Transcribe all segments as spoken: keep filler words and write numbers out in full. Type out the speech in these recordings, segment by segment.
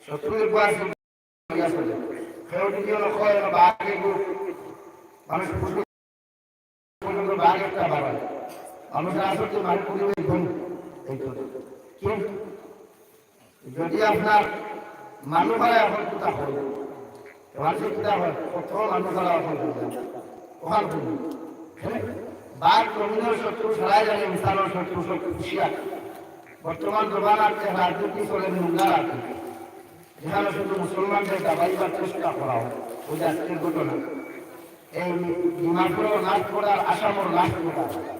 শত্রুর উপর আছে, কেউ যদি কোনো কয়, বাঘে গু-, মানুষ পর্যন্ত বাঘ একটা বাড়ায়। মানুষ আসলে মানুষ পরিবেশ ঘুম এই তো। কিন্তু যদি আপনার মানুষ হয়, এখন কোথা হয়, মানুষের কোথা হয়, কত মানুষ হয়, এখন কোথা? ওখান থেকে। হ্যাঁ? বাঘ জমিনের শত্রু, সারাই জানে, ইনসানের শত্রু, সব হুঁশিয়ার। বর্তমান জমানার যে রাজনীতি চলে, নোংরা রাজনীতি, যেখানে শুধু মুসলমানদের দাবাইবার চেষ্টা করা হয়, ওই যে আজকের ঘটনা, এই ডিমাপুরও লাশ পড়ার, আসামও লাশ পড়ার,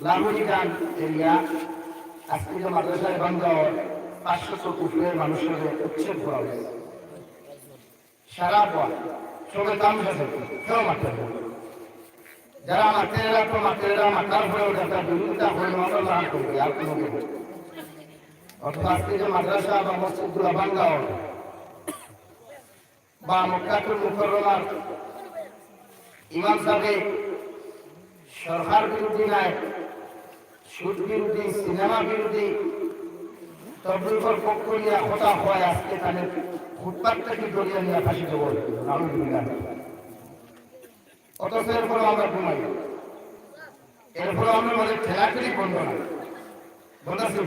লাহুরিকান এরিয়া, আজকে যে মাদ্রাসায় বান্ধব পাঁচশো কুফুরের মানুষের উচ্ছেদ করা হয়েছে। সারা বল, সবে তামসা দেখে, কেউ মারতে পারে না। যারা মারতে এরা তো মারতে এরা, মারতার পরেও যারা বিরোধিতা করে, মামলা করবে, আর কোনো কিছু। অথবা আজকে যে মাদ্রাসা বা মসজিদগুলো ভাঙ্গা হয়, বা মক্কাতুল মুকাররমার ইমাম সাহেব সরকার বিরোধী নাই, সুদ বিরোধী, সিনেমা বিরোধী, তবলিগর পক্ষ নিয়ে কথা হয়, আজকে তাদের ফুটপাত থেকে দলিয়া নিয়ে ফাঁসি দেবো। নাউজুবিল্লাহ। অথচ এরপরও আমরা ঘুমাই, এরপরও আমরা আমাদের ঠেলাঠেলি বন্ধ না। বলেছি,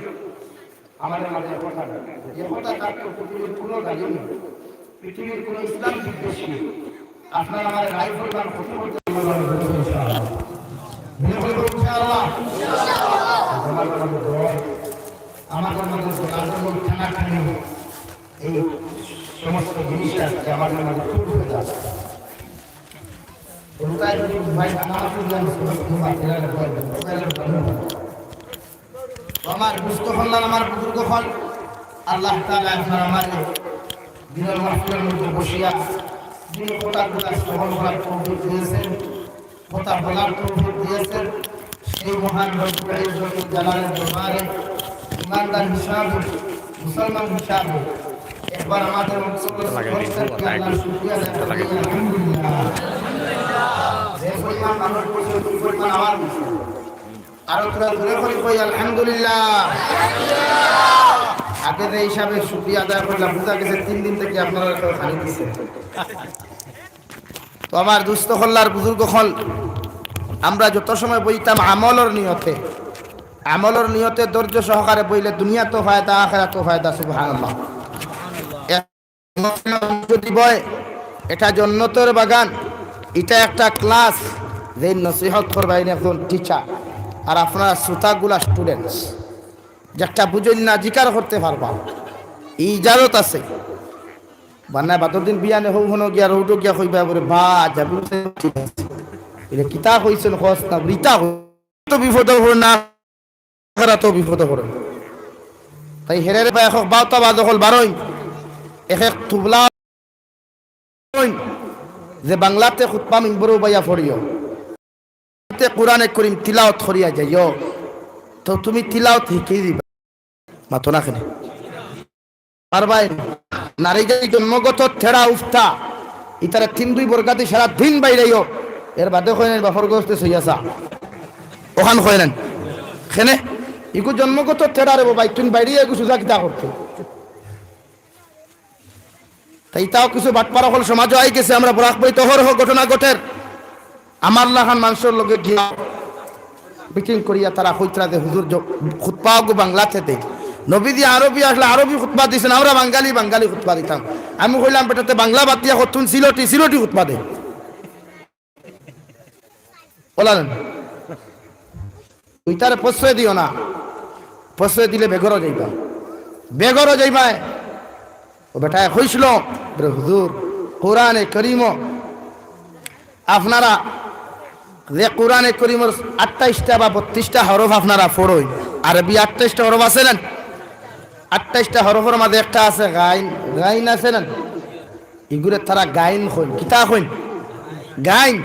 আমাদের মাঝে একতা নেই। একতা থাকতো পৃথিবীর কোনো গালি নেই, পৃথিবীর কোনো ইসলাম বিদ্বেষী নেই। আপনারা আমার রাইফেল গান ক্ষতি করতে পারবেন না, ইনশাআল্লাহ। মনে করে বলুন, ইনশাআল্লাহ। আমাদের মাঝে দল, আমাদের মাঝে দল, আমাদের মাঝে টানাটানি, এই সমস্ত জিনিসটা আজকে আমাদের মাঝে শুরু হয়ে যাবে। ওটাই যদি ভাই আমার শুনলাম, শুনলাম, শুনলাম, শুনলাম, শুনলাম। আমার দুস্থ কল্যাণ, আমার বুজুর্গ কল, আল্লাহ তাআলা এখন আমার দিনের মাহফিলের মধ্যে বসিয়া দিনের কথাগুলো শ্রবণ করার তৌফিক দিয়েছেন, কথা বলার তৌফিক দিয়েছেন। সেই মহান রব্বুল ইজ্জতুল জালালের দরবারে ইমানদার হিসাবে, মুসলমান হিসাবে একবার আমাদের অন্তরস্থল থেকে আল্লাহর শুকরিয়া আদায় করি, আলহামদুলিল্লাহ। যে পরিমাণ মানুষ বসে, ওই পরিমাণ আওয়াজ দিচ্ছে। আরো তোরা জোরে করে কই, আলহামদুলিল্লাহ। আগে যে হিসাবে শুকরিয়া আদায় করলাম, বুঝা গেছে তিন দিন থেকে আপনারা কেউ খালি দিচ্ছেন। তো আমার দুস্থ কল্যাণ বুজুর্গ কল, আমরা যত সময় বইতাম আমলর নিয়তে, আমলর নিয়তে ধৈর্য সহকারে বইলে দুনিয়াত তো ফায়দা, আখেরাত তো ফায়দা, সুবহানাল্লাহ। যদি বয়, এটা জন্নতর বাগান, এটা একটা ক্লাস, যে নসিহত করবা ইনি একজন টিচার, আর আপনারা শ্রোতাগুলা স্টুডেন্টস, যেটা বুঝইন না জিকার করতে পারবা, এই ইজাজত আছে। বান্না বাদর দিন বিয়ানে হউ হনো গিয়া রোডো গিয়া কইবা বলে, "বা, যাবি?" এটা কিতা কইছেন, কস না, রিতা কই-, তো বিপদ পড়ে না, খারা তো বিপদ পড়ে। তাই হেরের বা একক বাউতা বাদ অকল বারইন, এক এক তুবলা যে বাংলাতে খুতবা মিম্বরো বাইয়া পড়িও। তে কোরআনে করিম তিলাওত করিয়া যাইও, তো তুমি তিলাওত হিকি দিবা। মাতো না কেনে? পারবায় না। নারী জাতি জন্মগত তেড়া উফতা, ইতারে তিন দুই বর্গাদি সারা দিন বাইরাইও, এর বাদে কইনেন বাফর গোস্তে সইয়াছা। ওখান কইনেন। কেনে? ইগু জন্মগত তেড়া রে বাবা, তুমি বাইরে এগু সুজা কিতা করতে? তাই তাও কিছু বাটপার অকল সমাজও আই গেছে, আমরা বরাক বই তহর হোক ঘটনা ঘটের। আমার লাখান মানুষর লগে গিয়া মিটিং করিয়া তারা কইতরা যে, "হুজুর, জ-, খুতবা অগু বাংলাতে দে।" নবীজি আরবি আসলে আরবি খুতবা দিছেন, আমরা বাঙালি, বাঙালি খুতবা দিতাম। আমি কইলাম, "বেটাতে বাংলা বাদ দিয়া কতুন সিলটি, সিলটি খুতবা দে।" বললেন, "তুই তারে প্রশ্রয় দিও না, প্রশ্রয় দিলে বেঘরও যাইবা, বেঘরও যাইবা।" ও বেটায় কইছিল, বলে, "হুজুর, কোরআনে করিম আপনারা যে কোরআনে করিমর আটাইশটা বা বত্রিশটা হরফ আপনারা পড়ইন, আরবি আটাইশটা হরফ আছে না? আটাইশটা হরফর মাঝে একটা আছে গাইন, গাইন আছে না? ইগুরে তারা গাইন কইন, কিতা কইন? গাইন।"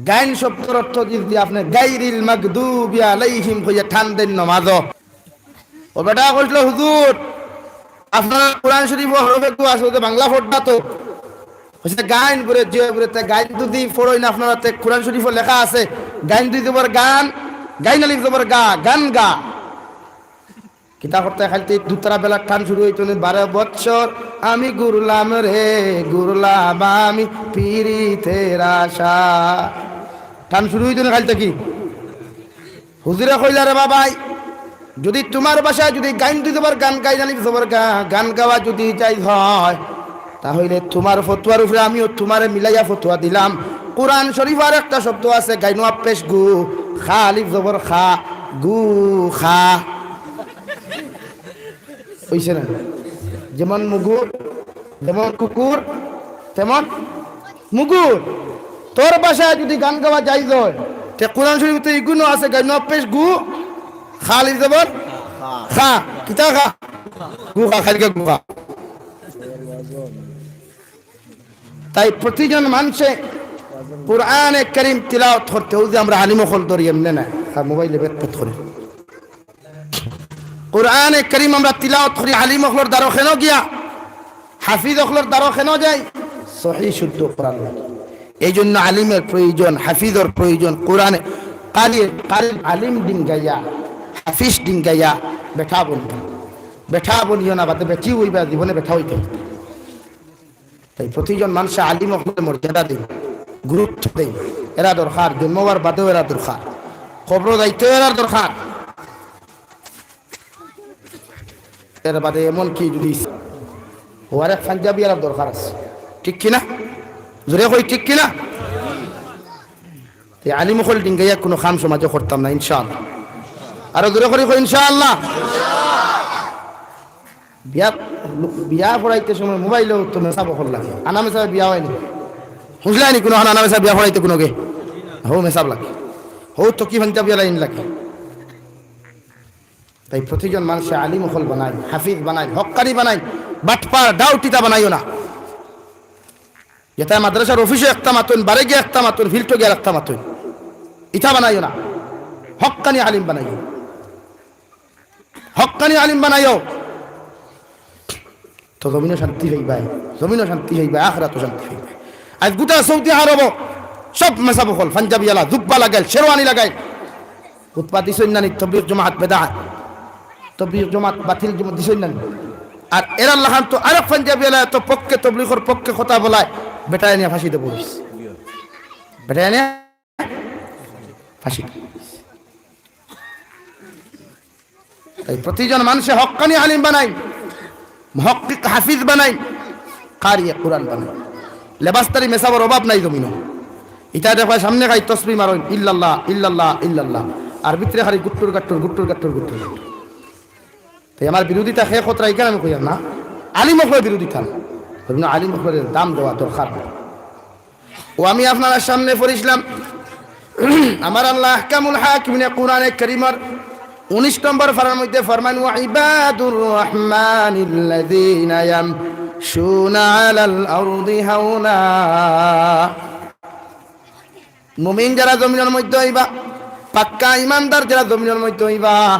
গাইন শব্দর অর্থ যদি আপনে গাইরিল মাগদুবি আলাইহিম কইয়া টান দেন নমাজো। ও বেটা কইছিল, "হুজুর, আপনার কোরআন শরীফ ও হরফে গু আছে, ওতে বাংলা পড়বা তো?" কইছে, "গাইন বুলে, জি বুলে, তে গাইন যদি পড়ইন আপনারা, তে কোরআন শরীফও লেখা আছে, গাইন দুই জবর গান, গাইন আলিফ জবর গা, গান গা।" কিতা করতে খাইলতে দুতারা বেলা টান শুরু অইতো নি, "বারো বৎসর আমি ঘুরলাম রে, ঘুরলাম আমি পিরিতের আশা।" টান শুরু অইতো নি খাইলতে কি? হুজুরে কইলা, "রে বাবাই, যুদি তুমার ভাষায় যুদি গাইন দুই জবর গান, গাইন আলিফ জবর গা, গান গাওয়া যুদি জাইজ হয়, তাহলে তুমার ফতোয়ার উপরে আমিও তুমারে মিলাইয়া ফতোয়া দিলাম। কোরআন শরীফর একটা শব্দ আছে, গাইন ওয়াও পেশ গু, খা আলিফ জবর খা, গু খা।" অইছে না? যেমন মুগুর, যেমন কুকুর, তেমন মুগুর। তোর ভাষায় যুদি গান গাওয়া জাইজ হয়, তে কোরআন শরীফ তো ইগুনো আছে, গাইন ওয়াও পেশ গু, খা আলিফ জবর খা। কিতা খা? গু খা, খাইলকে গু খা। তাই প্রতিজন মানষে কোরআনে করিম তিলাওয়াত করতে, অউ যে আমরা আলিম অকল ধরি এমনে না, আর মোবাইলে বেতপেত করি। কোরআনে করিম আমরা তিলাওয়াত করি, আলিম অকলর দ্বারো কেন গিয়া, হাফিজ অকলর দ্বারো কেন যাই? সহি শুদ্ধ কোরআন লাগে। এই জন্য আলিমের প্রয়োজন, হাফিজর প্রয়োজন। কোরআনে কারি, কারি আলিম ডিঙ্গাইয়া, হাফিজ ডিঙ্গাইয়া বেটা বনিও। বেটা বনিও না, বাদে বেটি অইবা, জীবনে বেটা অইতে। তাই প্রতিজন মানষে আলিম অকলরে মর্যাদা দেইন, গুরুত্ব দেইন। এরা দরকার, জন্ম অওয়ার বাদেও এরা দরকার, কবরো যাইতেও এরা দরকার। এর বাদে এমন কি যুদি অউ আরেক পাঞ্জাবি এরা দরকার আছে, ঠিক কি না? জোরে কই, ঠিক কি না? তে আলিম অকল ডিঙ্গাইয়া কুনু কাম সমাজে করতাম না, ইনশাআল্লাহ। আরো জোরে করি কই, ইনশাআল্লাহ। বিয়া, বিয়া পড়াইতে সময় মোবাইলো তো মেসাব অকল লাগে। আনা মেসাবে বিয়া অয়নি। হুনছলায়নি কুনু আনা মেসাবে বিয়া পড়াইতে কুনুগে? হউ মেসাব লাগে। হউ তো কি পাঞ্জাবি আলা ইন লাগে। তাই প্রতিজন মানষে আলিম অকল বানাইন, হাফিজ বানাইন, হক্কানি বানাইন, বাটপার, ডাউট ইতা বানাইও না। যেতায় মাদ্রাসার অফিসো একটা মাতইন, বারে গিয়া একটা মাতইন, ফিল্ডো গিয়া একটা মাতইন। ইতা বানাইও না, হক্কানি আলিম বানাইও। হক্কানি আলিম বানাইও, তো জমিনো শান্তি পাইবায়, জমিনো শান্তি পাইবায়, আখেরাতো শান্তি পাইবায়। আইজ গুটা সৌদি আরবো সব মেসাব অকল, পাঞ্জাবি আলা, জুব্বা লাগাইল, শেরওয়ানি লাগাইল, খুতবা দিছইন না নি, তবলিগ জমাত বেদাত, তবলিগ জমাত বাতিল জমাত দিছইন না নি। আর এরার লাখান তো আরক পাঞ্জাবি আলা এত পক্ষে তবলিগর পক্ষে কথা বলায়, বেটায় নিয়া ফাঁসি দেবো। বেটায় নিয়া ফাঁসি। তাই প্রতিজন মানষে হক্কানি আলিম বানাইন, মুহাক্কিক হাফিজ বানাইন, কারিয়ে কোরআন বানাইন। লেবাসদারি মেসাবর অভাব নাই জমিনো। ইতা দেখবায় সামনে খালি তসবি মারইন, ইল্লাল্লাহ, ইল্লাল্লাহ, ইল্লাল্লাহ। আর ভিতরে খালি গুট্টুর গাট্টুর, গুট্টুর গাট্টুর, গুট্টুর গাট্টুর। তাই আমার বিরোধিতা হে খতরা ইখান আমি কইয়ার না, আলিম অকলর বিরোধিতা না। ওই জন্য আলিম অকলরে দাম দেওয়া দরকার। ও আমি আপনারার সামনে পড়ছিলাম, আমার আল্লাহ আহকামুল হাকিমিনে কোরআনে করিমর উনিশ নম্বর পারার মধ্যে ফরমান, "ওয়া ইবাদুর রহমানিল্লাযীনা ইয়ামশুনা আলাল আরদি হাওনা।" মুমিন যারা জমিনর মধ্যে অইবা, পাক্কা ইমানদার যারা জমিনর মধ্যে অইবা,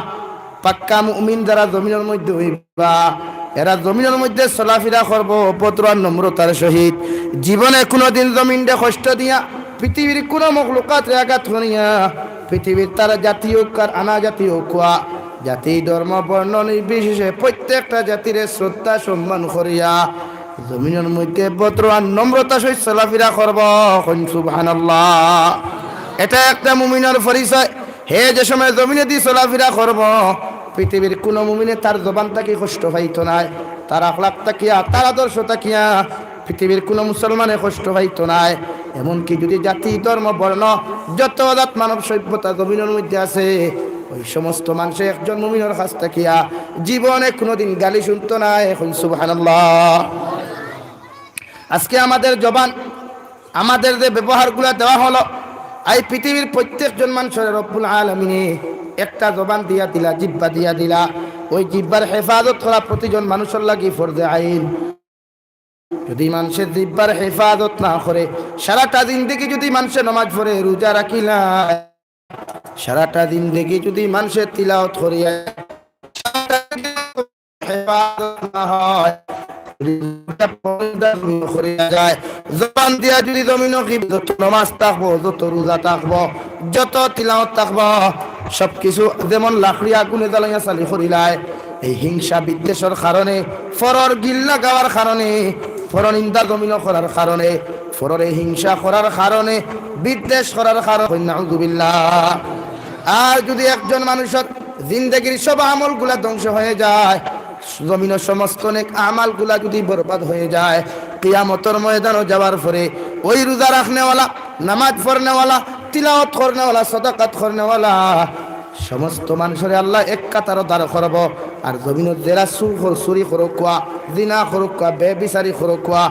পাক্কা মুমিন যারা জমিনর মধ্যে অইবা, এরা জমিনর মধ্যে চলাফিরা করবো ভদ্র আর নম্রতার সহিত। জীবনে কুনুদিন জমিনরে কষ্ট দিয়া, পৃথিবীর কুনু মখলুকাতরে আঘাত করিয়া, পৃথিবীর তারা জাতি অউক আর আনা জাতি অউক, জাতি, ধর্ম, বর্ণ নির্বিশেষে প্রত্যেকটা জাতিরে শ্রদ্ধা সম্মান করিয়া জমিনর মধ্যে ভদ্র আর নম্রতা সহিত চলাফিরা করবো। কইন সুবহানাল্লাহ। এটা একটা মুমিনর পরিচয়। হে যে সময় জমিনেদি চলাফিরা করবো, পৃথিবীর কুনু মুমিনে তার জবান থাকি কষ্ট পাইতো নায়, তার আখলাক থাকিয়া, তার আদর্শ থাকিয়া পৃথিবীর কুনু মুসলমানে কষ্ট পাইতো নায়। এমনকি যুদি জাতি, ধর্ম, বর্ণ, যত জাত মানব সভ্যতা জমিনর মধ্যে আছে, ওই সমস্ত মানষে একজন মুমিনর কাছ থাকিয়া জীবনে কুনুদিন গালি শুনতো নায়। কইন সুবহানাল্লাহ। আজকে আমাদের জবান, আমাদের যে ব্যবহারগুলা দেওয়া হলো, এই পৃথিবীর প্রত্যেকজন মানষরে রব্বুল আলামিনে একটা জবান দিয়া দিলা, জিব্বা দিয়া দিলা। ওই জিব্বার হেফাজত করা প্রতিজন মানষর লাগি ফরজে আইন। যুদি মানষে জিব্বার হেফাজত না করে, সারাটা জিন্দেগি যুদি মানষে নমাজ পড়ে, রোজা রাখিলা, সারাটা জিন্দেগি যুদি মানষে তিলাওয়াত করিয়া হেফাজত না হয়, করিয়া যায়, জবান দিয়া যুদি জমিনো কি যত নমাজ থাকবো, যত রোজা থাকবো, যত তিলাওয়াত থাকবো, সব কিছু যেমন লাকড়ি আগুনে জ্বালাইয়া ছালি করিলায়, এই হিংসা বিদ্বেষর কারণে, পরর গিল লাগাওয়ার কারণে, পরনিন্দা জমিনো করার কারণে, পররে হিংসা করার কারণে, বিদ্বেষ করার কারণে, নাউজুবিল্লাহ। আর যুদি একজন মানুষর জিন্দেগির সব আমলগুলা ধ্বংস হয়ে যায়, জমিনর সমস্ত নেক আমালগুলা যুদি বরবাদ হয়ে যায়, কিয়ামতর ময়দানো যাওয়ার পরে ওই রোজা রাখনেওয়ালা, নামাজ পড়নেওয়ালা, তিলাওয়াত করনেওয়ালা, সদাকাত করনেওয়ালা সমস্ত মানষরে আল্লায় এক কাতারো দাঁড় করবো। আর জমিনর যেরা চুর কর-, চুরি করুক্কা, জিনা করুক্কা, বেবিচারি করুক্কা,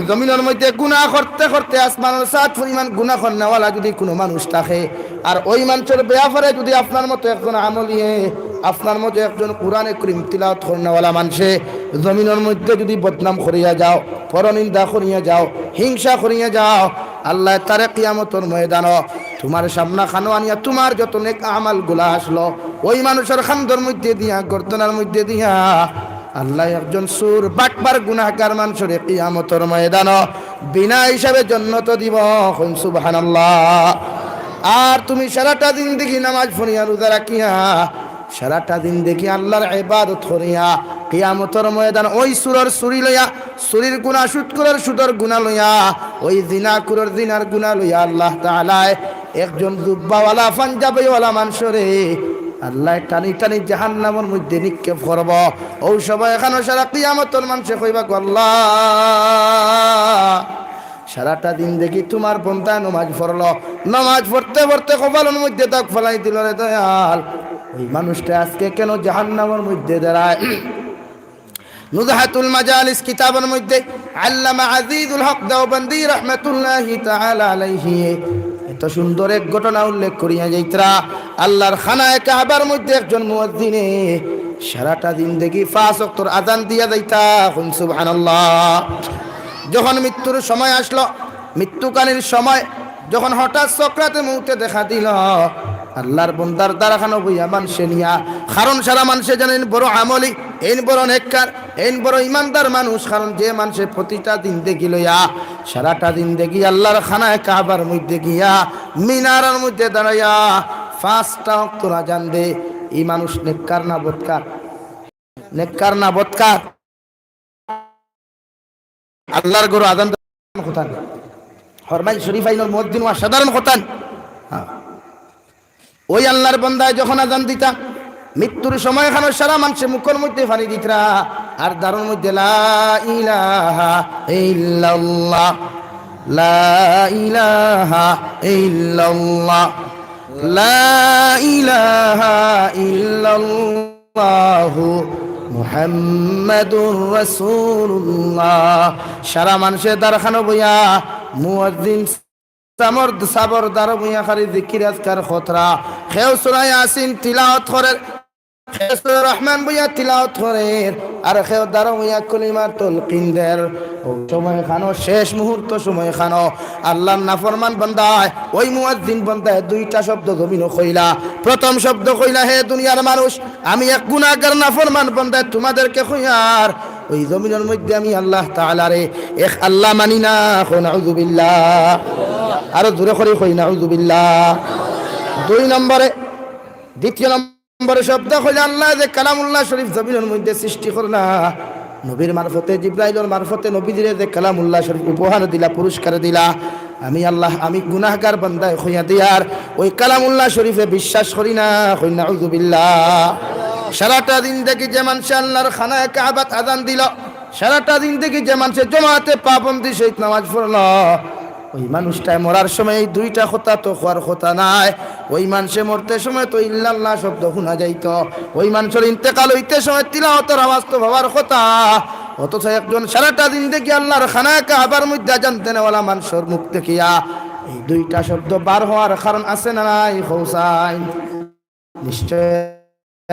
জমিনর মধ্যে গুনা করতে করতে আসমানর সাত পরিমাণ গুনা করনেওয়ালা যুদি কুনু মানুষ থাকে, আর ওই মানষর বেয়াপারে যুদি আপনার মতো একজন আমলিয়ে, আপনার মতো একজন কোরআনে করিম তিলাওয়াত করনেওয়ালা মানষে জমিনর মধ্যে যুদি বদনাম করিয়া যাও, পরনিন্দা করিয়া যাও, হিংসা করিয়া যাও, আল্লায় তারে কিয়ামতর ময়দানো তুমার সামনাখানো আনিয়া তুমার যত নেক আমালগুলা আছলো, ওই মানষর কান্দর মধ্যে দিয়া, গর্দনার মধ্যে দিয়া, আল্লায় একজন চুর, বাটপার, গুনাহগার মানষরে কিয়ামতর ময়দানো বিনা হিসাবে জন্নত দিবো। কইন সুবহানাল্লাহ। আর তুমি সারাটা জিন্দেগি নামাজ পড়িয়া, রোজা রাখিয়া, সারাটা জিন্দেগি আল্লার ইবাদত করিয়া, কিয়ামতর ময়দান ওই চুরর চুরি লইয়া, চুরির গুনা, সুদখোরর সুদর গুনা লইয়া, ওই জিনাকুরর জিনার গুনা লইয়া আল্লাহ তাআলায় একজন জুব্বাওয়ালা, পাঞ্জাবিওয়ালা মানষরে আল্লায় টানি টানি জাহান্নামর মধ্যে নিক্ষেপ করবো। অউ সময়খানো সারা কিয়ামতর মানষে কইবা, "গো আল্লাহ, সারাটা জিন্দেগি তুমার বন্দায় নমাজ পড়লো, নমাজ পড়তে পড়তে কপালর মধ্যে দাগ ফালাই দিলো রে দয়াল, ওই মানুষটা আজকে কেনে জাহান্নামর মধ্যে দাঁড়ায়?" নুজহাতুল মাজালিস কিতাবর মধ্যে আল্লামা আজিজুল হক দেওবন্দি রহমতুল্লাহি তাআলা আলাইহি এত সুন্দর এক ঘটনা উল্লেখ করিয়া যাইতরা। আল্লার খানায়ে কাবার মধ্যে একজন মুয়াজ্জিনে সারাটা জিন্দেগি পাঁচ ওয়াক্তর আজান দিয়া যাইতা। কইন সুবহানাল্লাহ। যখন মৃত্যুর সময় আছলো, মৃত্যুকালীন সময় যখন হঠাৎ সকরাতে মউতে দেখা দিলো, আল্লার বন্দার দারখানো বইয়া মানষে নিয়া, কারণ সারা মানষে জানে এইন বড় আমলি, এইন বড় নেককার, এইন বড় ইমানদার মানুষ, কারণ যে মানষে প্রতিটা জিন্দেগি লইয়া সারাটা জিন্দেগি আল্লার খানায়ে কাবার মধ্যে গিয়া মিনারার মধ্যে দাঁড়াইয়া পাঁচটা ওয়াক্তর আজান দে, ই মানুষ নেককার না বদকার? নেককার না বদকার? আল্লার ঘরো আজান দেওয়ার কথা নি? হরমাইল শরীফ আইনর মুয়াজ্জিন অসাধারণ কথা নি? হ্যাঁ। ওই আল্লার বন্দায় যখন আজান দিতা, মৃত্যুর সময়খানো সারা মানষে মুখর মধ্যে পানি দিতরা, আর দারর মধ্যে লা ইলাহা ইল্লাল্লাহ, লা ইলাহা ইল্লাল্লাহ, লা ইলাহা ইল্লাল্লাহ। আল্লাহু মুহাম্মাদুর রাসূলুল্লাহ। সারা মানষে দারখানো বইয়া মুয়াজ্জিন সামর, সাবর দারো বইয়া খালি জিকির আজকার খতরা। কেউ সূরা ইয়াসিন তিলাওয়াত করের, কেউ সূরা রহমান বইয়া তিলাওয়াত করের, আর কেউ দারো বইয়া কলিমার তলকিন দের। অউ সময়খানো, শেষ মুহূর্ত সময়খানো, আল্লার নাফরমান বন্দায়, ওই মুয়াজ্জিন বন্দায় দুইটা শব্দ জমিনো কইলা। প্রথম শব্দ কইলা, "হে দুনিয়ার মানুষ, আমি এক গুনাহগার নাফরমান বন্দায় তুমাদেরকে কইয়ার, ওই জমিনর মধ্যে আমি আল্লাহ তাআলারে এক আল্লাহ মানি না।" কও নাউজুবিল্লাহ। আরো জোরে করি কই নাউজুবিল্লাহ। দুই নম্বরে, দ্বিতীয় নম্বর নম্বরে শব্দ কইলা, আল্লায় যে কালামুল্লাহ শরীফ জমিনর মধ্যে সৃষ্টি করলা, নবীর মারফতে, জিব্রাইলর মারফতে নবীজিরে যে কালামুল্লাহ শরীফ উপহার দিলা, পুরস্কার দিলা, আমি আল্লাহ, আমি গুনাহগার বান্দায় কইয়া দিয়ার ওই কালামুল্লাহ শরীফে বিশ্বাস করি না, কই নাউজুবিল্লাহ। সারাটা জিন্দেগি যে মানষে আল্লার খানায়ে কাবাত আজান দিলো, সারাটা জিন্দেগি যে মানষে জমাতে পাবন্দি সহিত নামাজ পড়লো, ওই মানুষটায় মরার সময় এই দুইটা কথা তো কওয়ার কথা নায়। ওই মানষে মরতে সময় তো ইল্লাল্লাহ শব্দ হুনা যাইতো, ওই মানষর ইন্তেকাল অইতে সময় তিলাওয়াতর আওয়াজ তো পাওয়ার কথা। অথচ একজন সারাটা জিন্দেগি আল্লার খানায়ে কাবার মধ্যে আজান দেনেওয়ালা মানষর মুখ থাকিয়া এই দুইটা শব্দ বার হওয়ার কারণ আছে না নাই? কও চাই। নিশ্চয়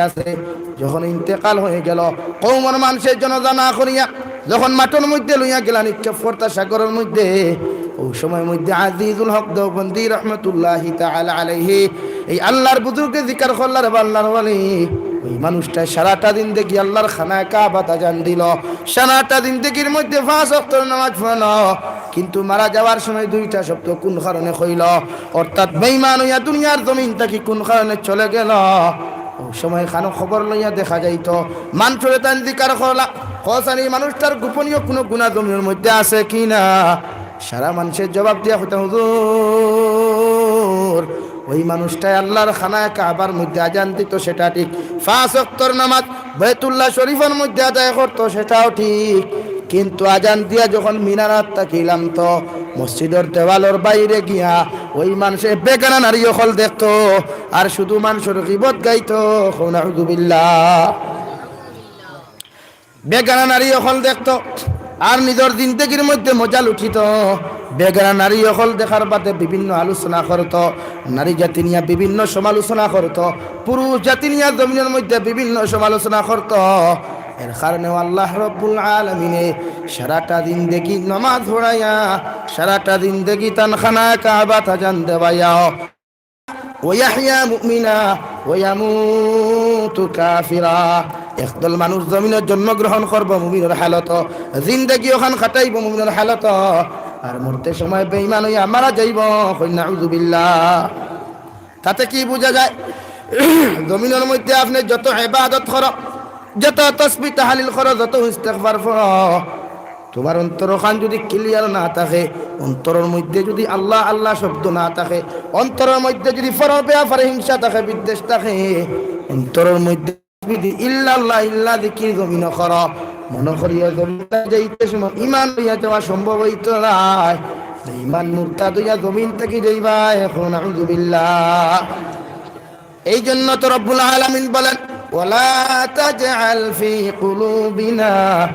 আছে। যখন ইন্তেকাল হয়ে গেল, কওমর মানষে জানাজা না করিয়া যখন মাঠর মধ্যে লইয়া গেলা নিক্ষেপ করতা সাগরর মধ্যে, ওই সময়র মধ্যে আজিজুল হক দেওবন্দি রহমতুল্লাহি তাআলা আলাইহি এই আল্লার বুজুর্গে জিকার করলা, রে আল্লার ওয়ালি, ওই মানুষটায় সারাটা জিন্দেগি আল্লার খানায়ে কাবাত আজান দিলো, সারাটা জিন্দেগির মধ্যে পাঁচ ওয়াক্তর নামাজ পড়লো, কিন্তু মারা যাওয়ার সময় দুইটা শব্দ কোন কারণে কইলো, অর্থাৎ বেঈমান অইয়া দুনিয়ার জমিন থাকি কোন কারণে চলে গেলো, অউ সময় খানো খবর লইয়া দেখা যাইতো, মানষরে তাইন জিকার করলা, কছানি মানুষটার গোপনীয় কুনু গুনা জমিনর মধ্যে আছে কি না? সারা মানষে জবাব দিয়া কইতা, "হুজুর, ওই মানুষটায় আল্লার খানায় কাবার মধ্যে আজান দিতো, সেটা ঠিক, পাঁচ ওয়াক্তর নামাজ বায়তুল্লাহ শরীফর মধ্যে আদায় করতো, সেটাও ঠিক, কিন্তু আজান দিয়া যখন মিনারাত থাকি লামতো, মসজিদর দেওয়ালর বাইরে গিয়া ওই মানষে বেগানা নারী অকল দেখতো, আর শুধু মানষর গিবত গাইতো।" কও নাউজুবিল্লাহ। বেগানা নারী অকল দেখতো, আর নিজর জিন্দেগির মধ্যে মজা লুটিতো। বেগানা নারী অকল দেখার বাদে বিভিন্ন আলোচনা করতো, নারী জাতি নিয়া বিভিন্ন সমালোচনা করতো, পুরুষ জাতি নিয়া জমিনর মধ্যে বিভিন্ন সমালোচনা করতো। এর কারণেও আল্লাহ রব্বুল আলামিনে সারাটা জিন্দেগি নামাজ পড়াইয়া, সারাটা জিন্দেগি তান খানায় কাবাত আজান দেওয়াইয়া, "ওয়াহইয়া মুমিনা ওয়ামুতু কাফিরা।" একদল মানুষ জমিনো জন্মগ্রহণ করবো মুমিনর হালত, জিন্দেগি অখান কাটাইবো মুমিনর হালত, আর মরতে সময় বেঈমান অইয়া মারা যাইবো। কই নাউজুবিল্লাহ। তাতে কি বুঝা যায়? জমিনর মধ্যে আপনে যত ইবাদত করো, যত তসবিহ তাহলিল করো, যত ইস্তেগফার পড়ো, তুমার অন্তরখান যুদি clear না থাকে, অন্তরর মধ্যে যুদি আল্লাহ আল্লাহ শব্দ না থাকে, অন্তরর মধ্যে যুদি পরর ব্যাপারে হিংসা থাকে, বিদ্বেষ থাকে, অন্তরর মধ্যে যুদি ইল্লাল্লাহ ইল্লা জিকির জমিনো করো, মনো করিও জমিনো যাইতে সময় ইমান লইয়া যাওয়া সম্ভব অইতো নায়। ইমান মুরতাদ অইয়া জমিন থাকি যাইবা। কও নাউজুবিল্লাহ। এই জন্য তো রব্বুল আলামিন বলেন, "ওয়ালা তাজআল ফি কুলুবিনা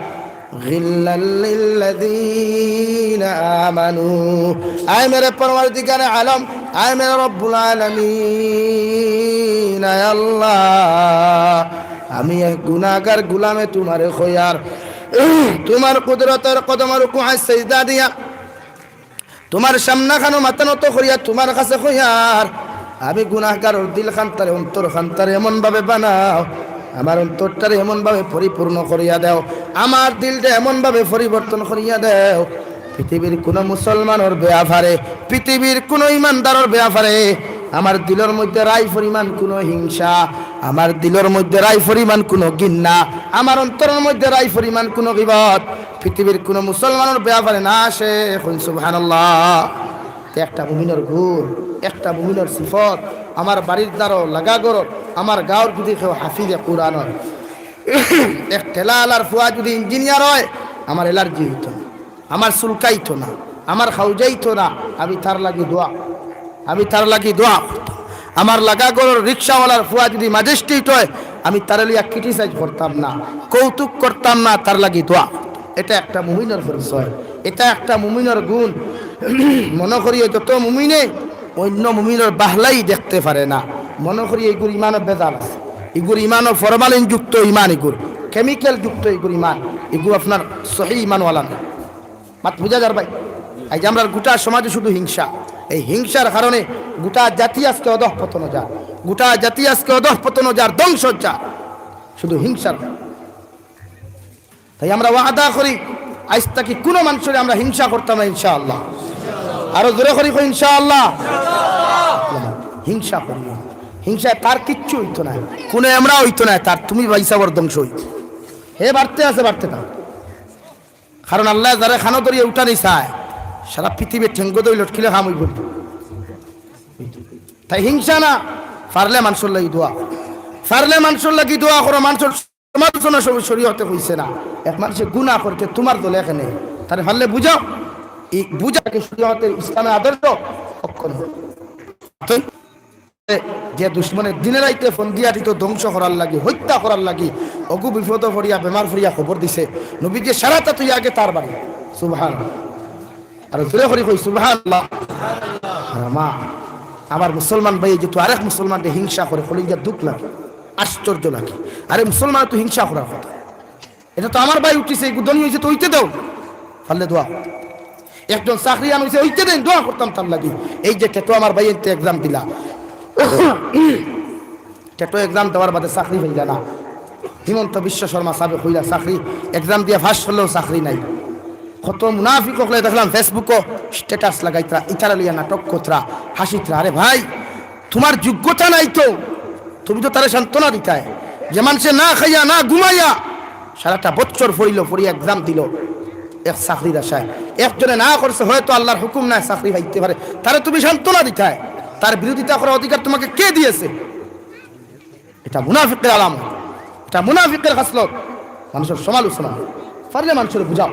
গিল্লাল লিল্লাযীনা আমানু।" আয় মেরে পরওয়ারদিগারে আলম, আয় মেরে রব্বুল আলামিন, আয় আল্লাহ, আমি এক গুনাহগার গুলামে তুমারে কইয়ার, তুমার কুদরতর কদমর উকুয়ায় সেজদা দিয়া তুমার সামনাখানো মাথা নত করিয়া তুমার কাছে কইয়ার, আমি গুনাহগারর দিলখানতারে, অন্তরখানতারে এমন ভাবে বানাও, আমার অন্তরটারে এমন ভাবে পরিপূর্ণ করিয়া দেও, আমার দিলটা এমন ভাবে পরিবর্তন করিয়া দেও, পৃথিবীর কুনু মুসলমানর ব্যাপারে, পৃথিবীর কুনু ইমানদারর ব্যাপারে আমার দিলর মধ্যে রাই পরিমাণ কুনু হিংসা, আমার দিলর মধ্যে রাই পরিমাণ কুনু ঘিন্না, আমার অন্তরর মধ্যে রাই পরিমাণ কুনু গিবত, পৃথিবীর কুনু মুসলমানর ব্যাপারে না আসে। কইন সুবহানাল্লাহ। তে একটা মুমিনর গুণ, একটা মুমিনর সিফত, আমার বাড়ির দ্বারো লাগা ঘরর, আমার গাঁওর যুদি কেউ হাফিজে কুরআন অয়, এক ঠেলাআলার ফুয়া যুদি ইঞ্জিনিয়ার অয়, আমার allergy অইতো না, আমার চুলকাইতো না, আমার খাওজাইতো না, আমি তার লাগি দোয়া, আমি তার লাগি দোয়া করতাম। আমার লাগা ঘরর রিক্সাওয়ালার ফুয়া যুদি ম্যাজিস্ট্রেট অয়, আমি তারে লইয়া criticize করতাম না, কৌতুক করতাম না, তার লাগি দোয়া করতাম। এটা একটা মুমিনর পরিচয়, এটা একটা মুমিনর গুণ। মনো করিও যত মুমিনে অইন্য মুমিনর বাহলাই দেখতে পারে না, মনো করিও ইগুর ইমানো ভেজাল আছে, ইগুর ইমানো formalin যুক্ত ইমান, ইগুর chemical যুক্ত ইগুর ইমান, ইগু আপনার সহি ইমানওয়ালা না। মাত বুঝা যার ভাই? এই যে আমরার গুটা সমাজে শুধু হিংসা, এই হিংসার কারণে গুটা জাতি আজকে অধঃপতনো যার, গুটা জাতি আজকে অধঃপতনো যার, ধ্বংস যার, শুধু হিংসার। তাই আমরা ওয়াদা করি, আইজ থাকি কুনু মানষরে আমরা হিংসা করতাম না ইনশাআল্লাহ। আরো জোরে করি কই ইনশাআল্লাহ। হিংসা করি না। হিংসায় তার কিচ্ছু অইতো নায়, কুনু আমরা অইতো নায় তার, তুমি ভাই সাবর ধ্বংস অইতো। হে বাড়তে আছে, বাড়তে থাক। কারণ আল্লায় যারে খানো ধরিয়া উঠানি চায়, সারা পৃথিবীর ঠেঙ্গো ধরি লটকিলে কাম অইবো। তাই হিংসা না, পারলে মানষর লাগি দোয়া, পারলে মানষর লাগি দোয়া করো। মানষর সমালোচনা শরীয়তে কইছে না। এক মানষে গুনা করতে তুমার দলে কেনে, তারে পারলে বুঝাও। এই বুঝা কি শরীয়তের ইসলামের আদর্শ? অক্ষণ। যে দুশমনে দিনে রাইতে ফন্দি আটিত ধ্বংস করার লাগি, হত্যা করার লাগি, অগু বিপদো পড়িয়া, বেমার পড়িয়া খবর দিছে, নবীজি সারাটা তুই আগে তার বাড়ি। সুবহান। আর জোরে করি কই, সুবহানাল্লাহ। আর মা, আমার মুসলমান ভাই যেহেতু আরেক মুসলমানরে হিংসা করে, কলিজা দুখ লাগে, আশ্চর্য লাগে। আরে মুসলমান তো হিংসা করার কথা। এটা তো আমার ভাই উঠিছে, এই ধনী অইছে তো অইতে দাও, পারলে দোয়া। একজন চাকরিয়ান অইছে, অইতে দেন, দোয়া করতাম তার লাগি। এই যে টেটো আমার ভাই এনতে exam দিলা, টেটো exam দেওয়ার বাদে চাকরি পাইলা না। হিমন্ত বিশ্ব শর্মা সাবে কইলা চাকরি, exam দিয়া পাস করলেও চাকরি নাই। কত মুনাফিক অকলে দেখলাম Facebook-ও status লাগাইতরা, ইতারা লইয়া নাটক করতরা, হাসিতরা। আরে ভাই, তুমার যোগ্যতা নাই তো, তুমি তো তারে সান্ত্বনা দিতায়, যে মানষে না খাইয়া না ঘুমাইয়া সারাটা বছর পড়িল, পড়িয়া এক্সাম দিল এক চাকরির আশায়, একজনে না করছে, হয়তো আল্লাহর হুকুম নাই চাকরি পাইতে পারে, তারে তুমি সান্ত্বনা দিতায়। তার বিরোধিতা করার অধিকার তোমাকে কে দিয়েছে? এটা মুনাফিকের আলামত, এটা মুনাফিকের খাসলত। মানুষের সমালোচনা, পারলে মানুষের বুঝাও।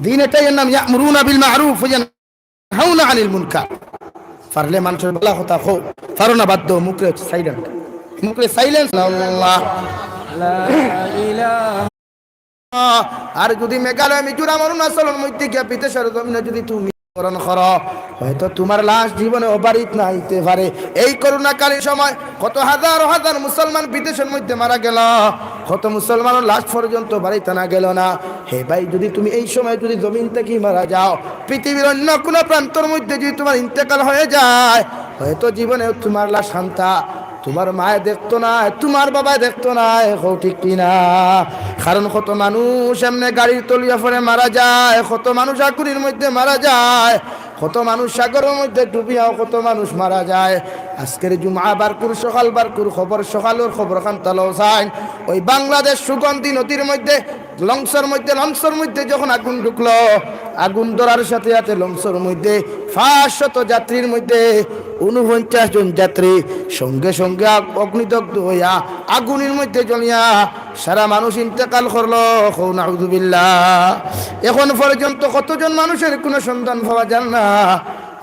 দিন এটাই, এর নাম ইয়া'মুরুনা বিল মা'রুফ ওয়া ইয়ানহাউনা আনিল মুনকার। পারলে মানুষের ভালা কথা কও, পারো না বাদ দেও, মুখরে সাইলেন্ট, মুখরে সাইলেন্স। আল্লাহ। আর যদি মেঘালয়, মিজোরাম, অরুণাচলর মধ্যে গিয়া বিদেশর জমিনো যদি তুমি মৃত্যুবরণ করো, হয়তো তোমার লাশ জীবনে ও বাড়িত না আইতে পারে। এই করোনাকালীন সময় কত হাজার হাজার মুসলমান বিদেশর মধ্যে মারা গেল, কত মুসলমানর লাশ পর্যন্ত বাড়িত আনা গেল না। হে ভাই, যদি তুমি এই সময় যদি জমিন থাকি মারা যাও, পৃথিবীর অন্য কোনো প্রান্তর মধ্যে যদি তোমার ইন্তেকাল হয়ে যায়, হয়তো জীবনে তোমার লাশ হান্তা তোমার মায়ে দেখতো নায়, তোমার বাবায় দেখতো নায়, কও ঠিক কি না? কারণ কত মানুষ এমনে গাড়ির তলিয়া পড়ে মারা যায়, কত মানুষ আগুনির মধ্যে মারা যায়, কত মানুষ সাগরর মধ্যে ডুবিয়াও কত মানুষ মারা যায়। আজকের জুমা বারকুর, সকাল বারকুর খবর, সকালর খবর খান্তা লও চাইন, ওই বাংলাদেশ সুগন্ধি নদীর মধ্যে লঞ্চর মধ্যে, লঞ্চর মধ্যে যখন আগুন ঢুকলো, আগুন ধরার সাথে সাথে লঞ্চর মধ্যে পাঁচশত যাত্রীর মধ্যে ঊনপঞ্চাশ জন যাত্রী সঙ্গে সঙ্গে আগ-, অগ্নিদগ্ধ হইয়া আগুনের মধ্যে জ্বলিয়া সারা মানুষ ইন্তেকাল করলো। কও নাউজুবিল্লাহ। এখন পর্যন্ত কতজন মানুষের কোনো সন্ধান পাওয়া যায় না।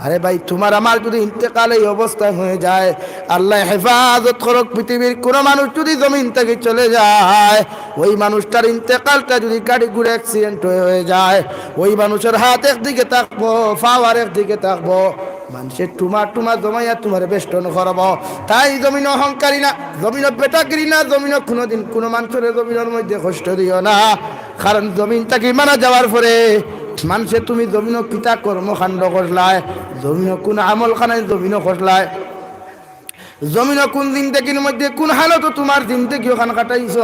আরে ভাই, তোমার আমার যদি ইন্তেকাল এই অবস্থায় হয়ে যায়, আল্লাহ হেফাজত করুক, পৃথিবীর কোনো মানুষ যদি জমিন থাকি চলে যায়, ওই মানুষটার ইন্তেকালটা যদি গাড়ি ঘোড়া অ্যাক্সিডেন্ট হয়ে হয়ে যায়, ওই মানুষের হাত একদিকে থাকবো, পাও আর একদিকে থাকবো, মানষে টুমা টুমা জমাইয়া তোমারে বেষ্টন করবো। তাই জমিন অহংকারী না, জমিন বেটাগিরি না, জমিন কোনোদিন কোনো মানুষের জমিনের মধ্যে কষ্ট দিও না। কারণ জমিন থাকি মারা যাওয়ার পরে মানষে তুমি জমিনো কিতা কর্মকাণ্ড করলায়, জমিনো কোন আমল খানায় জমিনো করলায়, জমিনো কোন জিন্দেগির মধ্যে কোন হালতো তোমার জিন্দেগি ওখান কাটাইছ,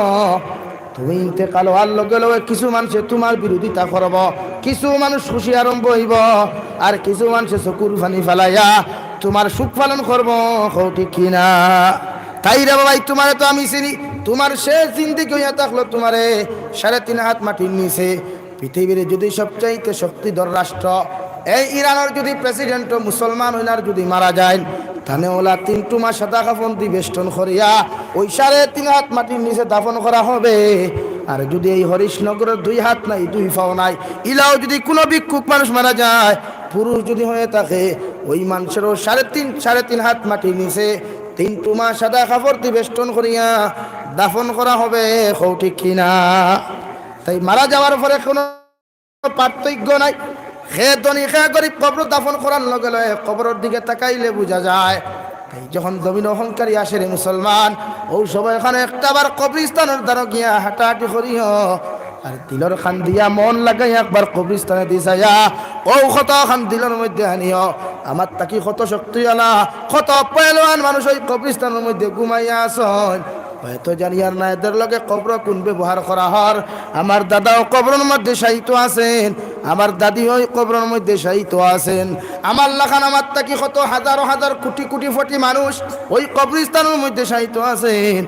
তুমি ইন্তেকাল হওয়ার লগে লগে কিছু মানষে তোমার বিরোধিতা করব, কিছু মানুষ খুশি আরম্ভ হইব, আর কিছু মানষে চকুর পানি ফালাইয়া তোমার শোক পালন করব। কও ঠিক কি না? তাই রে বাবাই, তোমারে তো আমি চিনি, তোমার শেষ জিন্দেগি হইয়া থাকলো তোমারে সাড়ে তিন হাত মাটির নিচে। পৃথিবীর যদি সবচাইতে শক্তিধর রাষ্ট্র এই ইরানর যদি প্রেসিডেন্টও মুসলমান হইন আর যদি মারা যাইন, তানে ওলা তিন টুমা সাদা কাফন দি বেষ্টন করিয়া ওই সাড়ে তিন হাত মাটির নিচে দাফন করা হবে। আর যদি এই হরিশনগরর দুই হাত নাই, দুই পাও নাই, ইলাও যদি কোনো ভিক্ষুক মানুষ মারা যায়, পুরুষ যদি হয়ে থাকে, ওই মানুষেরও সাড়ে তিন, সাড়ে তিন হাত মাটির নিচে তিন টুমা সাদা কাপড় দি বেষ্টন করিয়া দাফন করা হবে। কও ঠিক কি না? তাই মারা যাওয়ার পরে কোনো পার্থক্য নাই। হে ধনী, হে গরিব, কবর দাফন করার লগে লগে কবরর দিকে তাকাইলে বুঝা যায়। তাই যখন জমিন অহংকারী আসে রে মুসলমান, ও সবাই এখানে একটা বার কবরস্থানর দ্বারো গিয়া হাঁটাহাঁটি করিও, আর দিলর খান দিয়া মন লাগাই একবার কবরস্থানে দি চাইয়া, ও কত খান দিলর মধ্যে আনিও, আমার থাকি কত শক্তিআলা, কত পয়লওয়ান মানুষ ওই কবরস্থানর মধ্যে ঘুমাইয়া আছইন। হয়তো জানি আর না এদের লগে কবর কোন ব্যবহার করা হর। আমার দাদাও কবরর মধ্যে শায়িত আছেন, আমার দাদি ওই কবরর মধ্যে শায়িত আছেন। আমার লাখান আমার থাকি কত হাজারো হাজার কোটি কোটি কোটি মানুষ ওই কবরস্থানর মধ্যে শায়িত আছেন।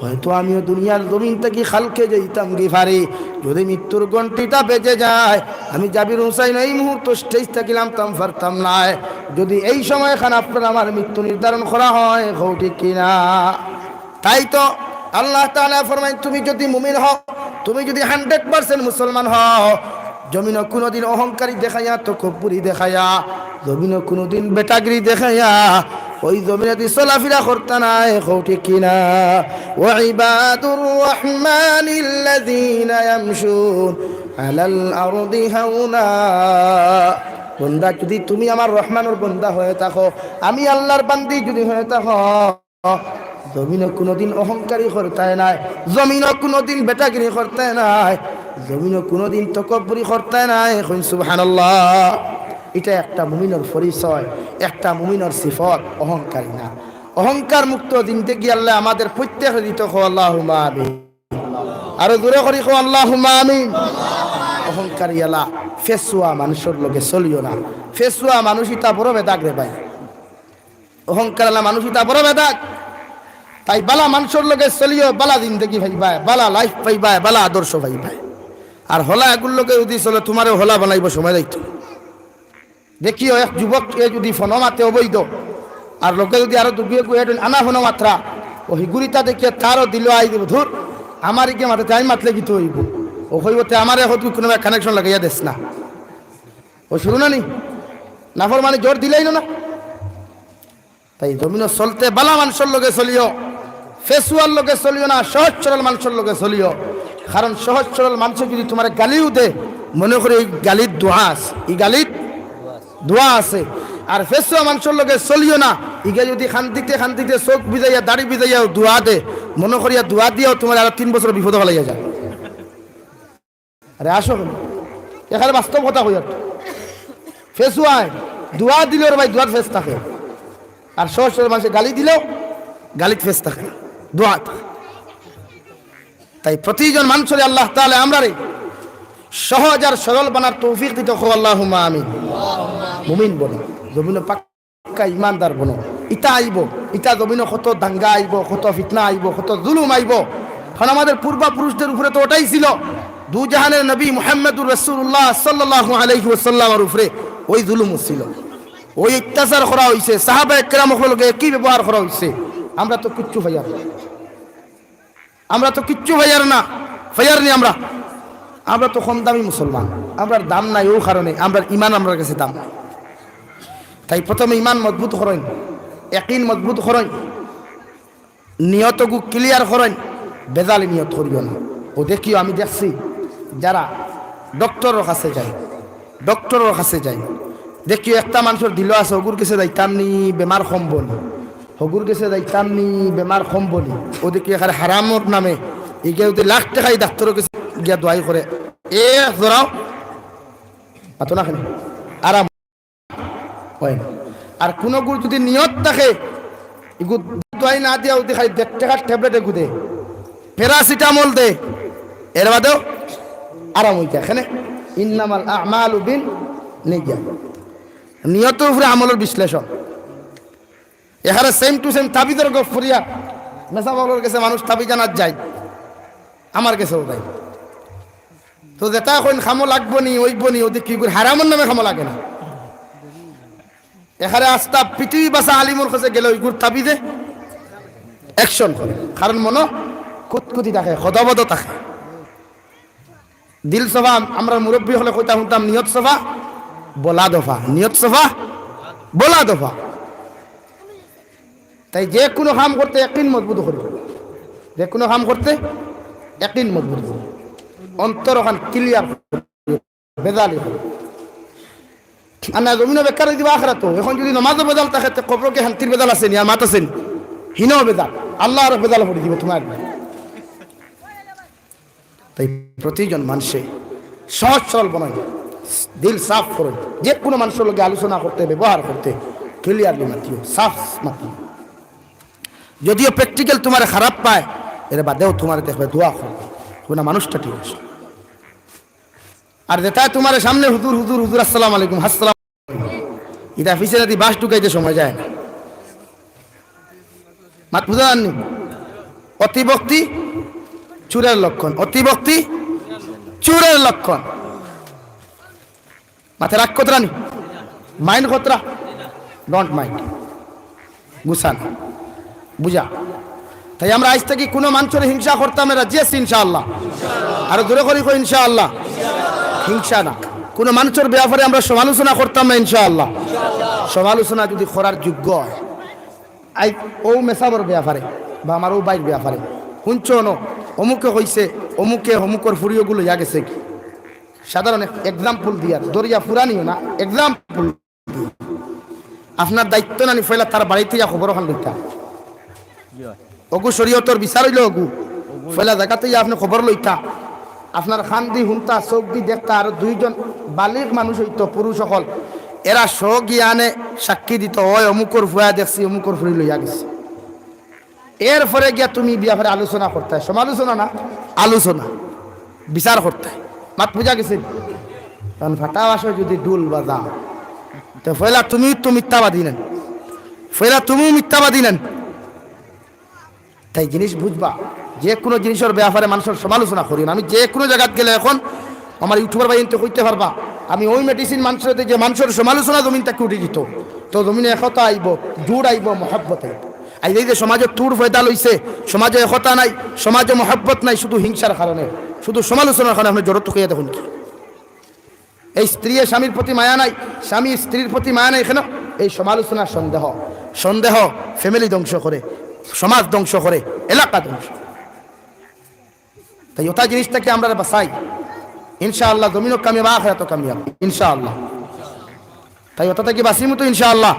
হয়তো আমিও দুনিয়ার জমিন থাকি কালকে যাইতাম গি পারি, যদি মৃত্যুর ঘন্টিটা বেজে যায়, আমি জাবির হুসাইন এই মুহূর্ত স্টেজ থাকি লামতাম পারতাম নায়। যদি এই সময় খান আপনার আমার মৃত্যু নির্ধারণ করা হয়, কও ঠিক কি না? তাই তো আল্লাহ তাআলা ফরমাইন, তুমি যদি মুমিন হও, তুমি যদি হান্ড্রেড পার্সেন্ট মুসলমান হও, জমিনো কোনোদিন অহংকারী দেখাইয়া, তকব্বুরি দেখাইয়া, জমিনো কোনোদিন বেটাগিরি দেখাইয়া ওই জমিনে দি চলাফিরা করতা নায়। কও ঠিক কি না? وعباد الرحمن الذين يمشون على الأرض هونا। বন্দা, যদি তুমি আমার রহমানর বন্দা হয়ে থাকো, আমি আল্লাহর বান্দি যদি হয়ে থাকো, জমিনো কোনোদিন অহংকারী করতায় নায়, জমিনো কোনোদিন বেটাগিরি করতায় নায়, জমিনো কোনোদিন তকব্বুরি করতায় নায়। কইন সুবহানাল্লাহ। এটা একটা মুমিনর পরিচয়, একটা মুমিনর সিফত, অহংকারী না। অহংকার মুক্ত জিন্দেগি আল্লাহ আমাদের প্রত্যেকরে দিতো। কও আল্লাহুম্মা আমিন। আরো জোরে করি কও আল্লাহুম্মা আমিন। অহংকারী আলা ফেসুয়া মানুষর লগে চলিও না। ফেসুয়া মানুষ ইতা বড় বেদাগ রে ভাই। অহংকার আলা মানুষ ইতা বড় বেদাগ। তাই বালা মানষর লগে চলিও, বালা জিন্দেগি পাইবায়, বালা life পাইবায়, বালা আদর্শ পাইবায়। আর হলা এগুর লগে যুদি চলো, তুমারে হলা বানাইবো সময় যাইতো। দেখিও এক যুবক এ যুদি ফোনো মাতে অবৈধ, আর লগে যুদি আরো দুগুয়ে গুয়ে আনা ফোনো মাতরা, ও হিগুরিতা দেখিয়া তারও দিল আই দিব, "ধুর, আমার ইগে মাতে, তাই মাতলে কিতা অইবো?" ও কইবো, "তে আমারে এখন তুই কুনু connection লাগাইয়া দেস না।" ও শুরু না নি? নাফরমানি জোর দিলাইলো না? তাই জমিনো চলতে বালা মানষর লগে চলিও, ফেসুয়ার লগে চলিও না, সহজ সরল মানষর লগে চলিও। কারণ সহজ সরল মানষে যুদি তুমারে গালিও দে, মনো করি ই গালিত দোয়া আছে, ই গালিত দোয়া আছে। আর ফেসুয়া মানষর লগে চলিও না, ইগে যুদি কান্দিতে কান্দিতে চউখ ভিজাইয়া দাড়ি ভিজাইয়াও দোয়া দে, মনো করিয়া দোয়া দিয়াও তুমারে আরো তিন বছর বিপদো ফালাইয়া যায়। আরে আসো কেনে? এখানে বাস্তব কথা কইয়ার। ফেসুয়ায় দোয়া দিলে ওর ভাই দোয়াত ফেস থাকে, আর সহজ সরল মানষে গালি দিলেও গালিত ফেস থাকে, দোয়াত। তাই প্রতিজন মানষরে আল্লাহ তাআলা আমরারে সহজ আর সরল বানার তৌফিক দিতো, কও আল্লাহুম্মা আমিন। মুমিন বনো, জমিনো পাক্কা ইমানদার বনো। ইতা আইবো, ইতা জমিনো কত দাঙ্গা আইবো, কত ফিতনা আইবো, কত জুলুম আইবো। কারণ আমাদের পূর্বপুরুষদের উপরে তো ওটাই ছিল, দুজাহানের নবী মুহাম্মদুর রাসূলুল্লাহ সাল্লাল্লাহু আলাইহি ওয়াসাল্লামের উপরে ওই জুলুম ছিল, ওই অত্যাচার করা অইছে, সাহাবা একরাম অকলর লগে একই ব্যবহার করা অইছে। আমরা তো কিচ্ছু পাইয়ার না, আমরা তো কিচ্ছু পাইয়ার না, পাইয়ার নি আমরা। আমরা তো কম দামি মুসলমান, আমরার দাম নাই, অউ কারণে আমরার ইমান আমরার গেছে দাম নাই। তাই প্রথমে ইমান মজবুত করইন, ইয়াকিন মজবুত করইন, নিয়তগু clear করইন, বেজালি নিয়ত করিও না। ও দেখিও, আমি দেখছি যারা ডক্টরর কাছে যায়, ডক্টরর কাছে যায়, দেখিও একটা মানষর দিলো আছে, হগুর গেছে যাইতাম নি, বেমার কমবো নি, হগুর গেছে যাইতাম নি, বেমার কমবো নি। ও দেখিও এখানে হারামর নামে ইগে যুদি লাখ টেকাই ডাক্তরর গেছে গিয়া দোয়াই করে, এ ধরাও, মাতো না কেনে, আরাম অয় না। আর কুনুগুর যুদি নিয়ত থাকে, ইগু দোয়াই না দিয়া উদি খালি দেড় টেকার ট্যাবলেট এগু দে, প্যারাসিটামল দে, এর বাদেও আরাম অই যায়। কেনে? ইন্নামাল আমালু বিন নিয়াত। নিয়তর উপরে আমলর বিশ্লেষণ। এখানে same to same তাবিজর গফ করিয়া মেসাব অকলর গেছে মানুষ তাবিজ আনাত যায়, আমার গেছেও যায়। তো যেটা কইন কামো লাগবো নি, অইবো নি, ওদের কি করে হারামর নামে কামো লাগে না। এখানে আস্তা পৃথিবী বাসা আলিমর কাছে গেলে ওইগুর তাবিজে action করে, কারণ মনো কুতকুতি থাকে, খদবদ থাকে। দিল সফা, আমরা মুরব্বী হলে কইতা শুনতাম, নিয়ত সফা, বলা দফা, নিয়ত সফা, বলা দফা। তাই যে কোনো কাম করতে ইয়াকিন মজবুত করি, যে কোনো কাম করতে ইয়াকিন মজবুত করি, অন্তর ওখান clear করি, বেজালি করি। আর না জমিনো বেকার দিবা আখরাতো। এখন যদি নমাজও বেজাল থাকে, তে কবরো কি শান্তির বেজাল আছে নি? আর মাত আছে নি? হিনো বেজাল। আল্লাহ আরো বেজাল করে দিব তোমার। তাই প্রতিজন মানুষে সহজ সরল বনাই, দিল সাফ করো। যে কোনো মানুষের লগে আলোচনা করতে, ব্যবহার করতে clearly মাতিও, সাফ মাতিও। যদিও practical তোমার খারাপ পায়, এর বাদেও তোমার দেখবে দোয়া করবে, কোনো মানুষটা ঠিক আছে। আর যেটা তোমার সামনে হুজুর, হুজুর, হুজুর, আসসালামু আলাইকুম, আসসালাম, এটা পিছে যদি বাঁশ ঢুকাইতে সময় যায় না। মাত বুঝা যাননি? অতিভক্তি চুরের লক্ষণ, অতিভক্তি চুরের লক্ষণ। মাথায় রাগ কতরা নি? Mind কতরা? Don't mind। গুছান, বুঝা। তাই আমরা আজ থেকে কোনো মানুষের হিংসা করতাম না, রাজি আছি ইনশাআল্লাহ। আরো জোরে করি কই ইনশাআল্লাহ। হিংসা না, কোনো মানুষের ব্যাপারে আমরা সমালোচনা করতাম না ইনশাআল্লাহ। সমালোচনা যদি করার যোগ্য হয়, আই ও মেসাবর ব্যাপারে বা আমার ও ভাইর ব্যাপারে শুনছো ন, অমুকে কইছে, অমুকে অমুকর ফুরিওগুলো ইয়া গেছে কি, সাধারণ এক-, example দিয়ার, দরিয়া ফুরানিও না, example। আপনার দায়িত্ব নানি পয়লা তার বাড়িতে ইয়া খবর ওখান লইতা। অগু শরীয়তর বিচার অইলো অগু। পয়লা জাগাতে ইয়া আপনি খবর লইতা। আপনার কান দি হুনতা, চোখ দি দেখতা, আর দুইজন বালিগ মানুষ অইতো, পুরুষ অকল। এরা স্বজ্ঞানে সাক্ষী দিতো, "ওই অমুকর ফুয়া দেখছি, অমুকর ফুরি লইয়া গেছে।" এরপরে গিয়া তুমি ব্যাপারে আলোচনা করতায়, সমালোচনা না, আলোচনা, বিচার করতায়। মাত বুঝা গেছে? কারণ ফাটা বাঁশো যদি ঢুল বাজাও, তো পয়লা তুমি তো মিথ্যাবাদী নেন, পয়লা তুমিও মিথ্যাবাদী নেন। তাই জিনিস বুঝবা, যে কুনু জিনিসর ব্যাপারে মানষর সমালোচনা করিও না। আমি যে কুনু জাগাত গেলে অখন আমার YouTuber ভাইয়াইন্তে কইতে পারবা, আমি ওই মেডিসিন মানষর যে মানষর সমালোচনা জমিন থাকি উঠি যিতো, তো জমিনো একতা আইবো, জুড় আইবো, মহব্বত আইবো। আইজ এই যে সমাজো তুড় পয়দা লইছে, সমাজো একতা নাই, সমাজো মহব্বত নাই, শুধু হিংসার কারণে, শুধু সমালোচনার কারণে আপনে জড়ত কইয়া দেখইন কি। এই স্ত্রীয়ে স্বামীর প্রতি মায়া নাই, স্বামী স্ত্রীর প্রতি মায়া নাই কেনে? এই সমালোচনা, সন্দেহ। সন্দেহ family ধ্বংস করে, সমাজ ধ্বংস করে, এলাকা ধ্বংস। তাই অতা জিনিস থাকি আমরারে বাঁচাই, ইনশাআল্লাহ, জমিনো কামিয়াব, আখেরাতো কামিয়াব, ইনশাআল্লাহ। তাই অতা থাকি বাঁচিমু তো ইনশাআল্লাহ।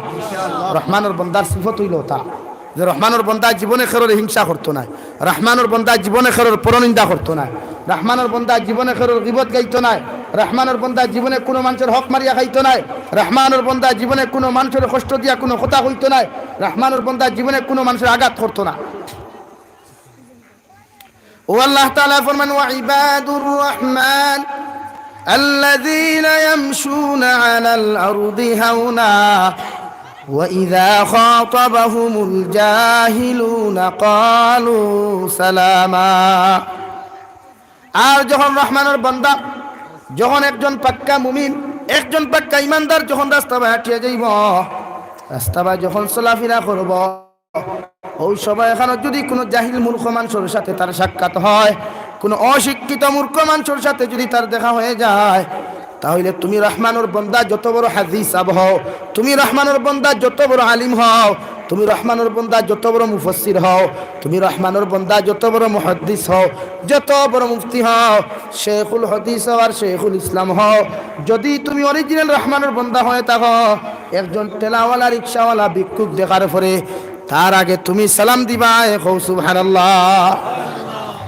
রহমানর বন্দার সিফত অইলো অতা, যে রহমানর বন্দা জীবনে কেউরর হিংসা করতো নায়, রহমানর বন্দা জীবনে কেউরর পরনিন্দা করতো নায়, রহমানর বন্দা জীবনে কেউরর গীবত গাইতো নায়, রহমানর বন্দা জীবনে কুনু মানষর হক মারিয়া খাইতো নায়, রহমানর বন্দা জীবনে কুনু মানষরে কষ্ট দিয়া কুনু কথা কইতো নায়, রহমানর বন্দা জীবনে কুনু মানষরে আঘাত করতো না। ও আল্লাহ তাআলা ফরমান, "ওয়া ইবাদুর রহমান আল্লাযীনা ইয়ামশুনা আলাল আরদি হাওনা, ওয়া ইযা খাতাবাহুমুল জাহিলুনা ক্বালু সালামা।" আর যখন রহমানর বান্দা, যখন একজন পাক্কা মুমিন, একজন পাক্কা ইমানদার যখন রাস্তা বায় হাঁটিয়া যাইবো, রাস্তা বায় যখন চলাফিরা করবো, ওই সময়খানো যদি কুনু জাহিল মূর্খ মানষর সাথে তার সাক্ষাৎ হয়, কুনু অশিক্ষিত মূর্খ মানষর সাথে যদি তার দেখা হয়ে যায়, তাহলে তুমি রহমানর বন্দা যত বড় হাজি সাব হও, তুমি রহমানর বন্দা যত বড় আলিম হও, তুমি রহমানর বন্দা যত বড় মুফাসসির হও, তুমি রহমানর বন্দা যত বড় মুহাদ্দিস হও, যত বড় মুফতি হও, শেখুল হাদিস হও আর শেখুল ইসলাম হও, যদি তুমি original রহমানর বন্দা হয়ে থাকো, একজন ঠেলাওয়ালা, রিক্সাওয়ালা, ভিক্ষুক দেখার পরে তার আগে তুমি সালাম দিবায়, কও সুবহানাল্লাহ।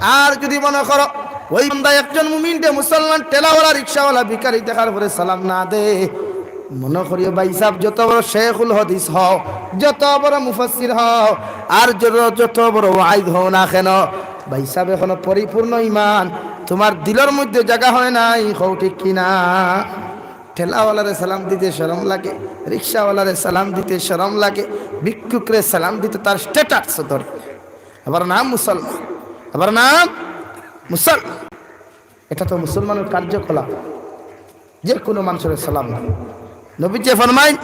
আর যদি মনো করো ওই বন্দা একজন মুমিন দে মুসলমান ঠেলাওয়ালা, রিক্সাওয়ালা, ভিখারি দেখার পরে সালাম না দে, মনো করিও ভাইসাব যত বড় শেখুল হাদিস হও, যত বড় মুফাসসির হও, আর যত, যত বড় ওয়াইজ হও না কেনে, ভাইসাব এখনো পরিপূর্ণ ইমান তুমার দিলর মধ্যে জাগা হয় নাই, কও ঠিক কি না? ঠেলাওয়ালারে সালাম দিতে শরম লাগে, রিক্সাওয়ালারে সালাম দিতে শরম লাগে, ভিক্ষুকরে সালাম দিতে তার status ধরে। আবার নাম মুসলমান, আবার নাম মুসলমান। এটা তো মুসলমানর কার্যকলাপ, যে কুনু মানষরে সালাম দেয়। নবীজি ফরমাইন,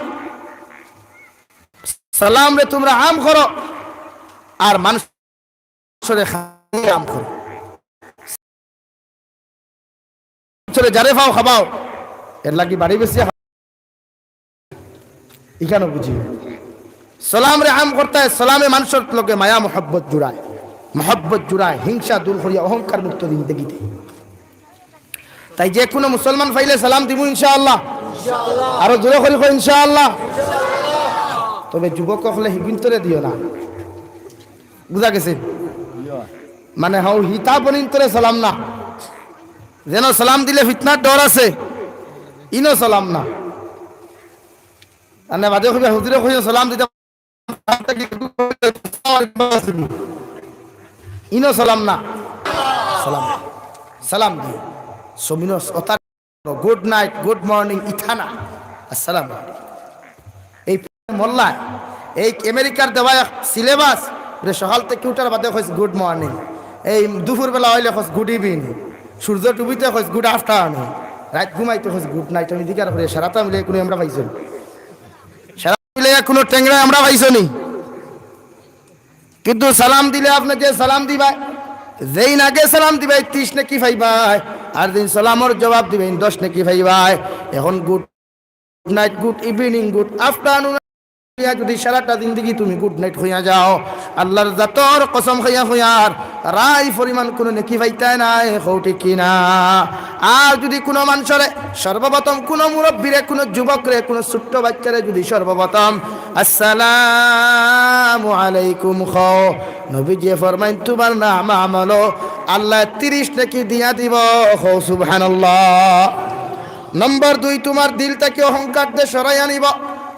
"সালামরে তুমরা আম করো, আর মানষরে খালি আম করো।" চলে যারে পাও খাবাও, এর লাগি বাড়ি বেশি ইখানো বুঝি। সালামরে আম করতায়, সালামে মানষর লগে মায়া মহব্বত জুড়ায়, মহব্বত জুড়ায়, হিংসা দূর করিয়া অহংকার মুক্ত জিন্দেগি দেয়। তাই যে কুনু মুসলমান পাইলে সালাম দিমু ইনশাআল্লাহ। আরো জোরে করি কই ইনশাআল্লাহ। তবে যুবক অকলে হিগুইন্তরে দিও না, বুঝা গেছে? মানে, হউ হিতা বনিন্তরে সালাম না, যেন সালাম দিলে ফিতনার ডর আছে, ইনো সালাম না। আর না বাদে কইবা, "হুজুরে কইও সালাম দিতে।" ইনো সালাম না, সালাম, সালাম দিও। সমিনো অতার good night, good morning, ইতা না। আসসালামু আলাইকুম। এই মোল্লায়, এই আমেরিকার দেওয়া এক syllabus, রে সকাল থাকি উঠার বাদে কইস good morning, এই দুপুর বেলা অইলে কইস good evening, সূর্য ডুবিতে কইস good afternoon, রাইত ঘুমাইতে কইস good night। আমি জিকার করি, সারাটা মিলে কুনু আমরা পাইছি নি? সারা মিলে কুনু টেংরা আমরা পাইছি নি? কিন্তু সালাম দিলে আপনে যে সালাম দিবায়, যেইন আগে সালাম দিবায় ত্রিশ নেকি পাইবায়, আর যেইন সালামর জবাব দিবায় দশ নেকি পাইবায়। এখন good night, good evening, good afternoon কইয়া যদি সারাটা জিন্দেগি তুমি good night কইয়া যাও, আল্লার জাতর কসম খাইয়া কইয়ার, রাই পরিমাণ কুনু নেকি পাইতায় নায়, কও ঠিক কি না? আর যদি কুনু মানষরে সর্বপ্রথম কুনু মুরব্বিরে, কুনু যুবকরে, কুনু ছোট্ট বাইচ্চারে যদি সর্বপ্রথম "আসসালামু আলাইকুম" কও, নবীজিয়ে ফরমাইন, "তুমার নাম আমলো আল্লায় ত্রিশ নেকি দিয়া দিবো", কও সুবহানাল্লাহ। নম্বর দুই, তুমার দিল থাকি অহংকাররে সরাইয়া নিবো।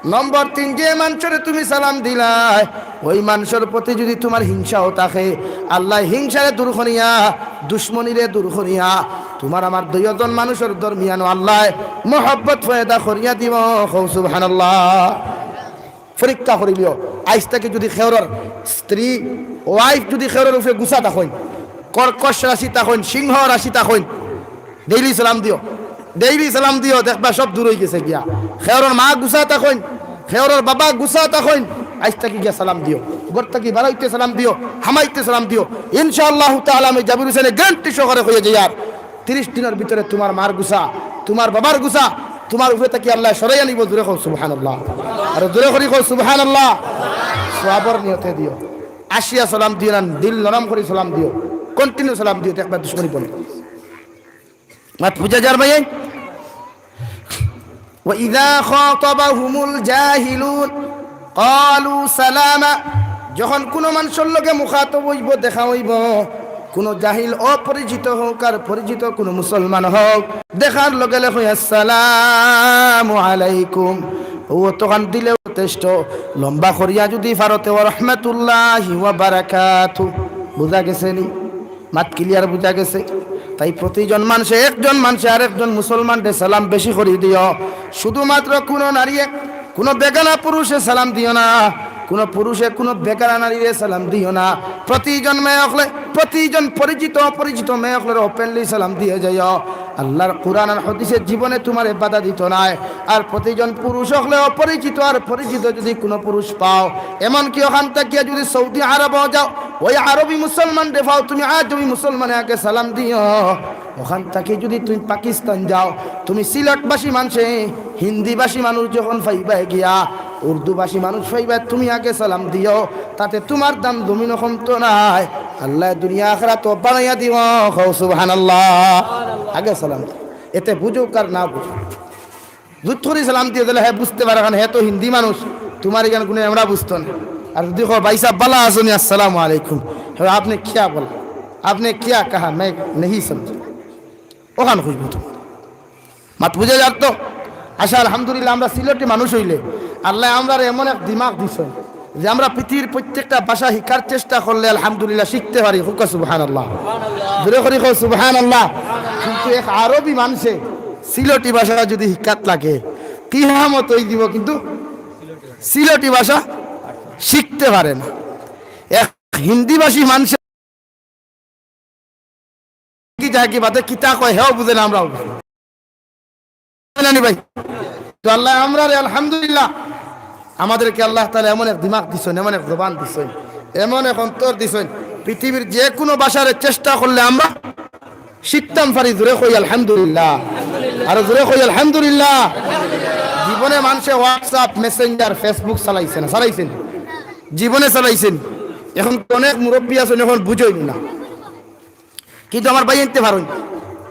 নম্বর তিন, যে মানষরে তুমি সালাম দিলায়, ওই মানষর প্রতি যদি তুমার হিংসাও থাকে, আল্লায় হিংসারে দূর করিয়া, দুশমনিরে দূর করিয়া, তুমার আমার দুইজন মানষর দরমিয়ানো আল্লায় মহব্বত পয়দা করিয়া দিবো। কও সুবহানাল্লাহ। পরীক্ষা করিলিও, আইজ থাকি যদি কেউরর স্ত্রী ওয়াইফ যদি খেউরর উপরে গুছা থাকইন, কর্কশ রাশি থাকইন, সিংহ রাশি থাকইন, ডেইলি সালাম দিও, ডেইলি সালাম দিও, দেখবা সব দূর অইগেছে গিয়া। খেউরর মা গুছা থাকইন, খেউরর বাবা গুছা থাকইন, আইজ থাকি গিয়া সালাম দিও, ঘর থাকি বারইতে সালাম দিও, হামাইতে সালাম দিও। ইনশাআল্লাহু তাআলা আমি জাবির হোসেনে গ্যারান্টি সহকারে কইয়া যাইয়ার, তিরিশ দিনর ভিতরে তুমার মার গুছা, তুমার বাবার গুছা, তুমার উপরে থাকি আল্লায় সরাইয়া নিবো। জোরে কও সুবহানাল্লাহ, আরো জোরে করি কও সুবহানাল্লাহ। সওয়াবর নিয়তে দিও, আসিয়া সালাম দিও না, দিল নরম করি সালাম দিও, continue সালাম দিও, দেখবা দুশমনি বন্ধ। মাত বুঝা যার ভাই? وإذا خاطبهم الجاهلون قالوا سلاما। যখন কুনু মানষর লগে মুখাতব অইবো, দেখা অইবো, কুনু জাহিল অপরিচিত হউক আর পরিচিত কুনু মুসলমান হউক, দেখার লগে লগে কই, "আসসালামু আলাইকুম।" ও তখন দিলে যথেষ্ট, লম্বা করিয়া যদি পারো তে, "ওয়া রাহমাতুল্লাহি ওয়া বারাকাতু।" বুঝা গেছে নি? মাত clear বুঝা গেছে? তাই প্রতিজন মানষে, একজন মানষে আরেকজন মুসলমানরে সালাম বেশি করি দিও। শুধুমাত্র কুনু নারীয়ে, কুনু বেগানা পুরুষে সালাম দিও না, কুনু পুরুষে কুনু বেগানা নারীরে সালাম দিও না। প্রতিজন মেয়ে অকলে, প্রতিজন পরিচিত অপরিচিত মেয়ে অকলরে openly সালাম দিয়া যাইও। আল্লার কুরআন আর হাদিসে জীবনে তুমারে বাধা দিতো নায়। আর প্রতিজন পুরুষ অকলে অপরিচিত আর পরিচিত যদি কুনু পুরুষ পাও, এমনকি অখান থাকিয়া যদি সৌদি আরবো যাও, ওই আরবি মুসলমানরে পাও, তুমি আজমি মুসলমানে আগে সালাম দিও। অখান থাকি যদি তুমি পাকিস্তান যাও, তুমি সিলেটবাসী মানষে, হিন্দিভাষী মানুষ যখন পাইবায় গিয়া, উর্দুভাষী মানুষ পাইবায়, তুমি আগে সালাম দিও, তাতে তুমার দাম জমিনো কমতো নায়, আল্লায় দুনিয়া আখিরাতো বাড়াইয়া দিবো। কও সুবহানাল্লাহ। আগে সালাম দিও, এতে বুঝুক আর না বুঝুক। জুত করি সালাম দিও, তাইলে হে বুঝতে পারে, কারণ হে তো হিন্দি মানুষ, তুমার ইখান কুনু আমরা বুঝতো না। আর যদি কও, "ভাই সাহেব, ভালা আছো নি?" "আসসালামু আলাইকুম।" "হে, আপনে কিয়া বলা? আপনে কিয়া কাহা? মে নেহি সমঝা।" অখান খুশবু তো। মাত বুঝা যার তো? আচ্ছা, আলহামদুলিল্লাহ, আমরা সিলেটি মানুষ অইলে আল্লায় আমরারে এমন এক দিমাগ দিছইন যে আমরা পৃথিবীর প্রত্যেকটা ভাষা শিখার চেষ্টা করলে আলহামদুলিল্লাহ শিখতে পারি। কউক্কা সুবহানাল্লাহ। জোরে করি কও সুবহানাল্লাহ। কিন্তু এক আরবি মানষে সিলেটি ভাষা যদি শিখাত লাগে, কিয়ামত অই দিবো, কিন্তু সিলেটি ভাষা শিখতে পারে না। এক হিন্দিভাষী মানষে কি যায় কি বাদে কিতা কয়, হেও বুঝে না, আমরাও বুঝি না। বুঝলেন নি ভাই? তো আল্লায় আমরারে আলহামদুলিল্লাহ, আমাদেরকে আল্লাহ তাআলা এমন এক দিমাগ দিছইন, এমন এক জবান দিছইন, এমন এক অন্তর দিছইন, পৃথিবীর যে কুনু ভাষারে চেষ্টা করলে আমরা শিখতাম পারি। জোরে কই আলহামদুলিল্লাহ, আরো জোরে কই আলহামদুলিল্লাহ। জীবনে মানষে WhatsApp, Messenger, Facebook চালাইছে না? চালাইছে নি? জীবনে চালাইছে নি? অখন অনেক মুরব্বি আছইন, অখন বুঝইন না। কিন্তু আমার ভাইয়াইন্তে পারইন,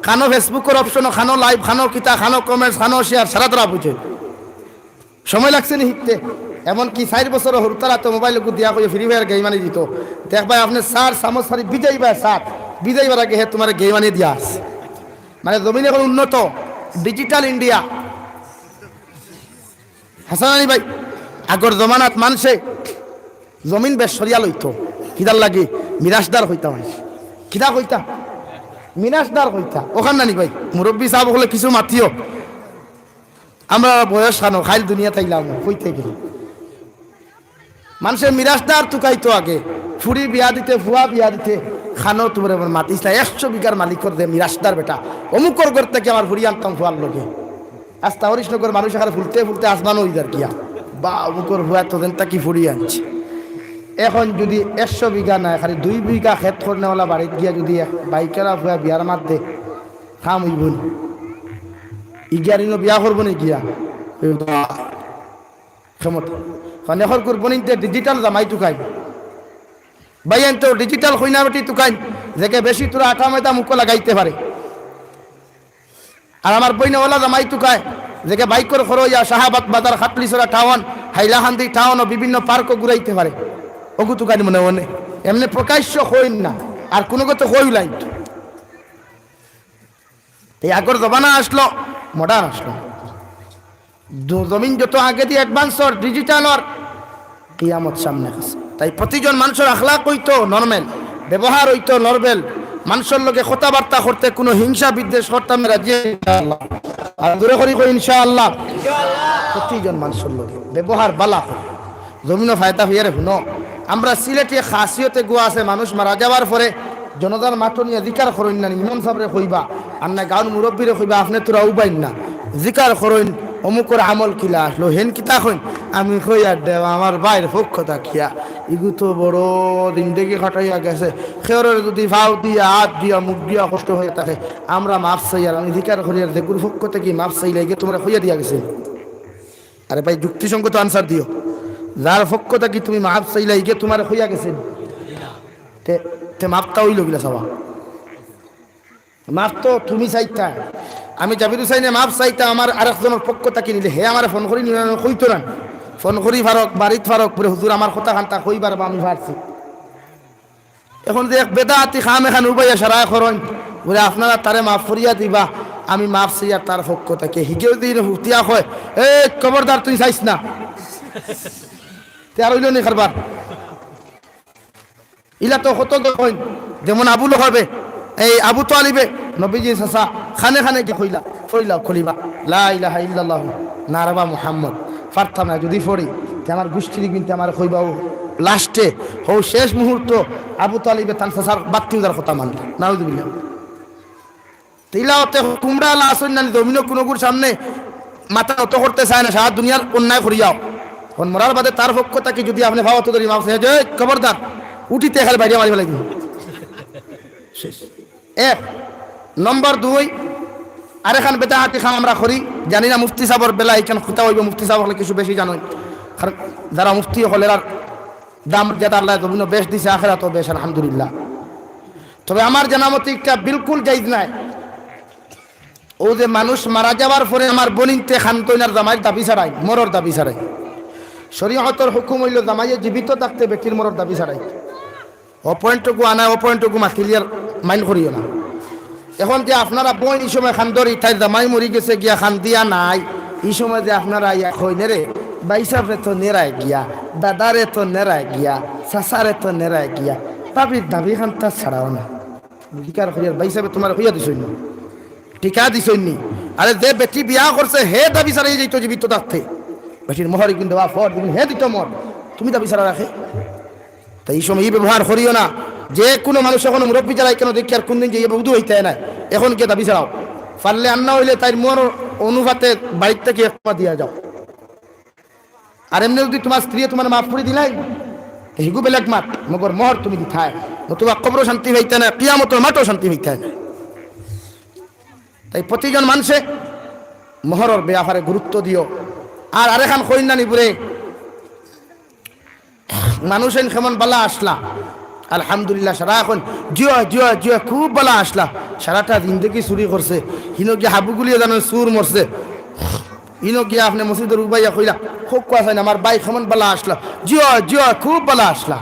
খানো Facebook-অর option-ও, খানো live, খানো কিতা, খানো comments, খানো share, সারা তারা বুঝইন। সময় লাগছে নি শিখতে? এমনকি চাইর বছরর হুরুতারে তো mobile-অগু দিয়া কইও Free Fire game আনি দিতো। দেখবায় আপনে চার চামচ খালি ভিজাইবায়, চার ভিজাইবার আগে হে তুমারে game আনি দিয়া আছে। মানে জমিন অখন উন্নত, digital India। হাছা না নি ভাই? আগর জমানাত মানষে জমিন বেশ সরিয়া লইতো, কিতার লাগি? মিরাশদার কইতা মানষে। কিতা কইতা? মিরাশদার কইতা। অখান না নি ভাই? মুরব্বি সাব অকলে কিছু মাতিও। আমরা বয়স খানো, খাইল দুনিয়াত আইলাম, কইতে গেলে। মানষে মিরাশদার তুকাইতো আগে, ফুড়ি বিয়া দিতে, ফুয়া বিয়া দিতে, খানো তুমরে মাতিছলা, একশো বিঘার মালিকর দে মিরাশদার বেটা, অমুকর ঘর থাকি আমার ফুড়ি আনতাম ফুয়ার লগে। আস্তা হরিশনগর মানুষ এখানে ফুলতে ফুলতে আসমানো অই যার গিয়া, বা অমুকর ফুয়া তো দেন তাকি ফুড়ি আনছে। অখন যদি একশো বিঘা নায়, খালি দুই বিঘা খেত করনেওয়ালা বাড়িত গিয়া যদি এক বাইকেরা ফুয়া বিয়ার মাত দে, কাম অইবো নি? ইগিয়ার ইনো বিয়া করবো নি গিয়া? ক্ষমতা। কারণ অখন কুরবানিতে digital জামাই তুকাইন। ভাইয়াইন্তে digital কইনা বেটি তুকাইন, যেগে বেশি থুড়া আটা ময়দা মুখো লাগাইতে পারে। আর আমার বইনে অলা জামাই তুকায়, যেগে বাইকর খরচ ইয়া শাহবাগ বাজার, খাটলিছড়া টাউন, হাইলাকান্দি টাউন ও বিভিন্ন পার্কও ঘুরাইতে পারে। অগু তুকাইন মনে মনে। এমনে প্রকাশ্য কইন না, আর কুনুগু তো কইলাইন তো। এই আগর জমানা আসলো, modern আসলো। জ-, জমিন যত আগেদি advance অর, digital অর, কিয়ামত সামনে আছে। তাই প্রতিজন মানষর আখলাক অইতো normal, ব্যবহার অইতো normal, মানষর লগে কথাবার্তা করতে কুনু হিংসা বিদ্বেষ করতাম না, রাজি ইনশাআল্লাহ। আর জোরে করি কই ইনশাআল্লাহ। প্রতিজন মানষর লগে ব্যবহার বালা করি। জমিনো ফায়দা হইয়ারে হুনো, আমরা সিলেটি খাসিয়ত এগু আছে, মানুষ মারা যাওয়ার পরে জনাজার মাঠো নিয়া জিকার করইন না, ইমাম সাবরে কইবা, আর না গাউর মুরব্বিরে কইবা, আপনে তোরা উবাইন না, জিকার করইন, অমুকর আমল কিলা আসলো, হেন কিতা কইন, আমি কই আর দেও, আমার ভাইর পক্ষ থাকিয়া, ইগু তো বড় জিন্দেগি কাটাইয়া গেছে, কেউররে যুদি ফাও দিয়া, আত দিয়া, মুখ দিয়া কষ্ট অইয়া থাকে, আমরা মাফ চাইয়ার, আমি জিকার করিয়ার, যেগুর পক্ষ থাকি মাফ চাইলে গিয়া তুমারে কইয়া দিয়া গেছে। আরে ভাই, যুক্তিসঙ্গত আনসার দিও। যার পক্ষ থাকি তুমি মাফ চাইলা, ইগে তুমারে কইয়া গেছে। তে, তে মাফটা অইলো কিলা চাওয়া? মাফ তো তুমি চাইতা। আমি জাবির হুসাইনে মাফ চাইতা, আমার আরেকজনর পক্ষ থাকি নিলে, হে আমারে ফোন করি নিলে, আমি কইতো না। ফোন করি ফারক, বাড়িত ফারক, বুলে, "হুজুর, আমার কথাখান তা কইবার বা আমি পারছি।" এখন যে এক বেদাতি কাম এখান উবাইয়া সারায় করইন, বুলে, "আপনারা তারে মাফ করিয়া দিবা, আমি মাফ চাইয়ার তার পক্ষ থাকি।" হিগেও যদি হুতিয়া কয়, "এই খবরদার, তুই চাইস না।" তে আর অইলো নি কারবার। ইলা তো কত গ কইন, যেমন আবু লহাবে, এই আবু তালিবে, নবীজির চাচা, খানে খানে গিয়া কইলা, পড়িলা কলিমা, লা ইলাহা ইল্লাল্লাহু, না রে বা মুহাম্মদ, পারতাম না, যুদি পড়ি, তে আমার গুষ্টির বিনতে আমার কইবাও, লাস্টে, হউ শেষ মুহূর্ত, আবু তালিবে তান চাচার বাত্তি উদার কথা মানলা, নাউজুবিল্লাহ। তিলাওতে কুমড়া আলা আসইন না, জমিনো কুনুগুর সামনে মাথা নত করতে চায় না, সারা দুনিয়ার অন্যায় করিয়াও। এখন মরার বাদে তার পক্ষ থাকি যুদি আপনে ফাওয়াত ধরি মাফ চায়, যে, "এই, খবরদার, উঠিতে খালি বাইরে মারি ফেলাই দিন।" শেষ। এক। নম্বর দুই, আরেকখান বেদাতি কাম আমরা করি, জানি না মুফতি সাবর বেলা ইখান কিতা অইবো, মুফতি সাব অকলে কিছু বেশি জানইন। কারণ যারা মুফতি অকল এরার দাম যেটা আল্লায় জমিনো বেশ দিছে, আখেরাতও বেশ, আলহামদুলিল্লাহ। তবে আমার জানা মতে ইটা বিলকুল জাইজ নায়। অউ যে মানুষ মারা যাওয়ার পরে আমার বইনিন্তে কান্দইন আর জামাইর দাবি ছাড়াই, মরর দাবি ছাড়াই। শরীয়তর হুকুম অইলো জামাইয়ে জীবিত থাকতে বেটির মরর দাবি ছাড়াই। অউ পয়েন্টটুকু আনায়, অউ পয়েন্টটুকু মাতিলিয়ার মাইন্ড করিও না। এখন যে আপনারা বইন ই সময় কান্দরি, তাইর জামাই মরি গেছে গিয়া কান্দিয়া নাই, ই সময় যে আপনারা আইয়া কইন রে, ভাইসাবরে তো নেরায় গিয়া, দাদারে তো নেরায় গিয়া, চাচারে তো নেরায় গিয়া, ভাবির দাবিখান তা ছাড়াও না। জিকার করিয়ার, ভাইসাবে তুমারে কইয়া দিছইন নি? টিকা দিছইন নি? আরে যে বেটি বিয়া করছে, হে দাবি ছাড়াই যাইতো জীবিত থাকতে। বেটির মোহর কিন্তু বা ফর দিন হে দিত মোহর। তুমি দাবি ছাড়া রাখে? তাই ই সময় ই ব্যবহার করিও না। যে কুনু মানুষ অখন মুরব্বি যারা কেন দেখি আর কুনদিন যে ই বউদু অইতে না, অখন গিয়া দাবি ছাড়াও। পারলে আন্না অইলে তাইর মোহর অনুপাতে বাড়ির থাকি এক পা দিয়া যাও। আর এমনে যুদি তুমার স্ত্রীয়ে তুমারে মাফ করি দিলাই, তে হিগু বেলেগ মাত, মগর মোহর তুমি দিতায়, নতুবা কবরো শান্তি পাইতায় না, কিয়ামতর মাঠো শান্তি পাইতায় না। তাই প্রতিজন মানষে মোহরর ব্যাপারে গুরুত্ব দিও। আর আরেকখান কইন না নি বুলে, মানুষ এইন কেমন বালা আছলা? আলহামদুলিল্লাহ, সারা অখন জিও, জিও, জিও, খুব বালা আছলা। সারাটা জিন্দেগি চুরি করছে, হিনো গিয়া হাবুগুলিয়ে জানো চুর মরছে, হিনো গিয়া আপনে মসজিদর উবাইয়া কইলা, "খুব কুয়া চাইন, আমার ভাই কেমন বালা আছলা?" "জিও, জিও, খুব বালা আছলা।"